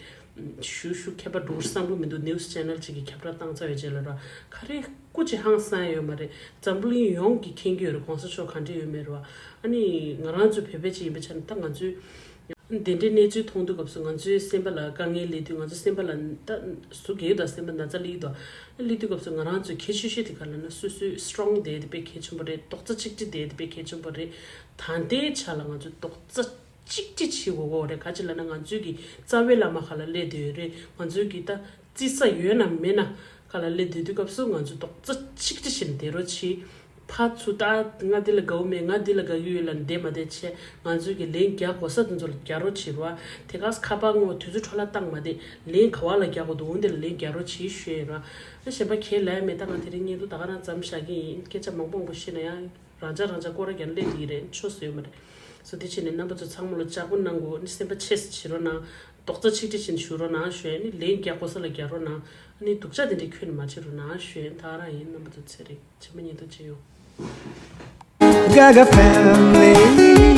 ཞུ་ཞུ་ཁྱད་པར་འགྲོ་བསམ་བློ་མི་འདུག news channel ཅིག་གི་ཁྱབ་བསྒྲགས་བཏང་ཚར་བའི་རྗེས་ལ་ར་ག་རེ་སྐུ་ཅི་ཧང་སང་ཡ་ཡོད་མ་རེད། འཛམ་བུ་གླིང་ཡོངས་ཀྱིས་མཁྱེན་གྱི་ཡོད་རེད། གོང་ས་མཆོག་ག་འདྲ་ཡོད་མེད་ར། ཨ་ནི་ང་རང་ཚོ་བོད་པ་ཅིག་ཡིན་པའི་ཆ་ནས་ད་ང་ཚོའི། དེ་འདྲའི་གནས་ཚུལ་མཐོང་དུས་སྐབས་སུ་ང་ཚོའི་སེམས་པ་ལ་དཀའ་ངལ་སླེབས་དུས་ང་ཚོའི་སེམས་པ་ལ་ད་ཟུག་གེ་ཡོད་དང་སེམས་པ་ན་ཚ་སླེབས་དུས་སླེབས་དུས་སྐབས་སུ་ང་རང་ཚོའི་གལ་ཆེ་ཤོས་དེ་ག་ལ་ན་སོ་སོའི་strong བསྡད་དེ་དཔེ་གལ་ཆེན་པོ་རེད། རྡོག་རྩ་གཅིག་སྒྲིལ་བསྡད་དེ་དཔེ་གལ་ཆེན་པོ་རེད། ད་ལྟའི་ཆ་ལ་ང་ཚོས་རྡོག་རྩ་གཅིག་སྒྲིལ་བྱེད་དགོས་ཀྱི་རེད། ག་ཅི་ལ་ན་ང་ཚོའི་གི་རྩ་བའི་བླ་མ་ག་ལ་སླེབས་བསྡད་ཡོད་རེད། ང་ཚོའི་གི་ད་རྩི་ས་ཡོད་ན་མེད་ན་ག་ལ་སླེབས་བསྡད་དུས་སྐབས་སུ་ང་ཚོས་རྡོག་རྩ་གཅིག་སྒྲིལ་བྱས་ནས་བསྡད་རོགས་གྱིས། ཕར་ཚུར་ད་ང་འདི་ལ་དགའ་བོ་མེད། ང་འདི་ལ་དགའ་གི་ཡོད་ལབ་བསྡད་མ་བསྡད་བྱས། ང་ཚོས་ཀྱི་ལན་རྒྱག་དགོས་ས་དེ་ཚོ་ལ་རྒྱག་རོགས་བྱེད་རོགས། དེ་ག་ཁ་པར་བརྔོ་དུས་ཚོད་འཕྲོ་བརླག་བཏང་མ་བསྡད། ལན་ག་བ་ལ་རྒྱག་དགོས་འདུག་འོ་འདི་ལ་ལན་རྒྱག་རོགས་བྱེད་ཞུ་ཡ་རོགས། ཨ་གཞན་པ་གས་ལབ་ཡ་མེད། ད་ང་དེ་རིང་བརྙན་ཐུང་ད་ག་རང་ཙམ་བཞག་གི་ཡིན། སྐད་ཆ་མང་པོ་མང་པོ་བཤད་ན་ཡང་རང་ཅག་རང་ཅག་སྐོར་ར་རྒྱག་ན་སླེབས་ཀྱི་རེད། ཆོ་བཟོས་མ་རེད། སོ་དེ་བྱས་ནས་རྣམ་པ་ཚོ་ཚང་མ་ལ་ལྕགས་པོ་གནང་དགོས་ནི་སེམས་པ་ཆེ་ཙམ་བྱེད་རོགས་གནང་། རྡོག་རྩ་གཅིག་སྒྲིལ་བྱེད་ནས་བཞུགས་རོགས་གནང་ཞུ་ཡ་ནི། ལན་རྒྱག་དགོས་ས་ལ་རྒྱག་རོགས་གནང་། ཨ་ནི་སྡུག་ཅག་དེ་འདྲའི་ཁྱོན་ནས་མ་བྱེད་རོགས་གནང་ཞུ་ཡ། ད་ག་རང་ཡིན། རྣམ་པ་ཚོ་ཚེ་རིང་། ཕྱི་མ་ཉིན་ཐོ་བྱེད་ཡོང་། Gaga family.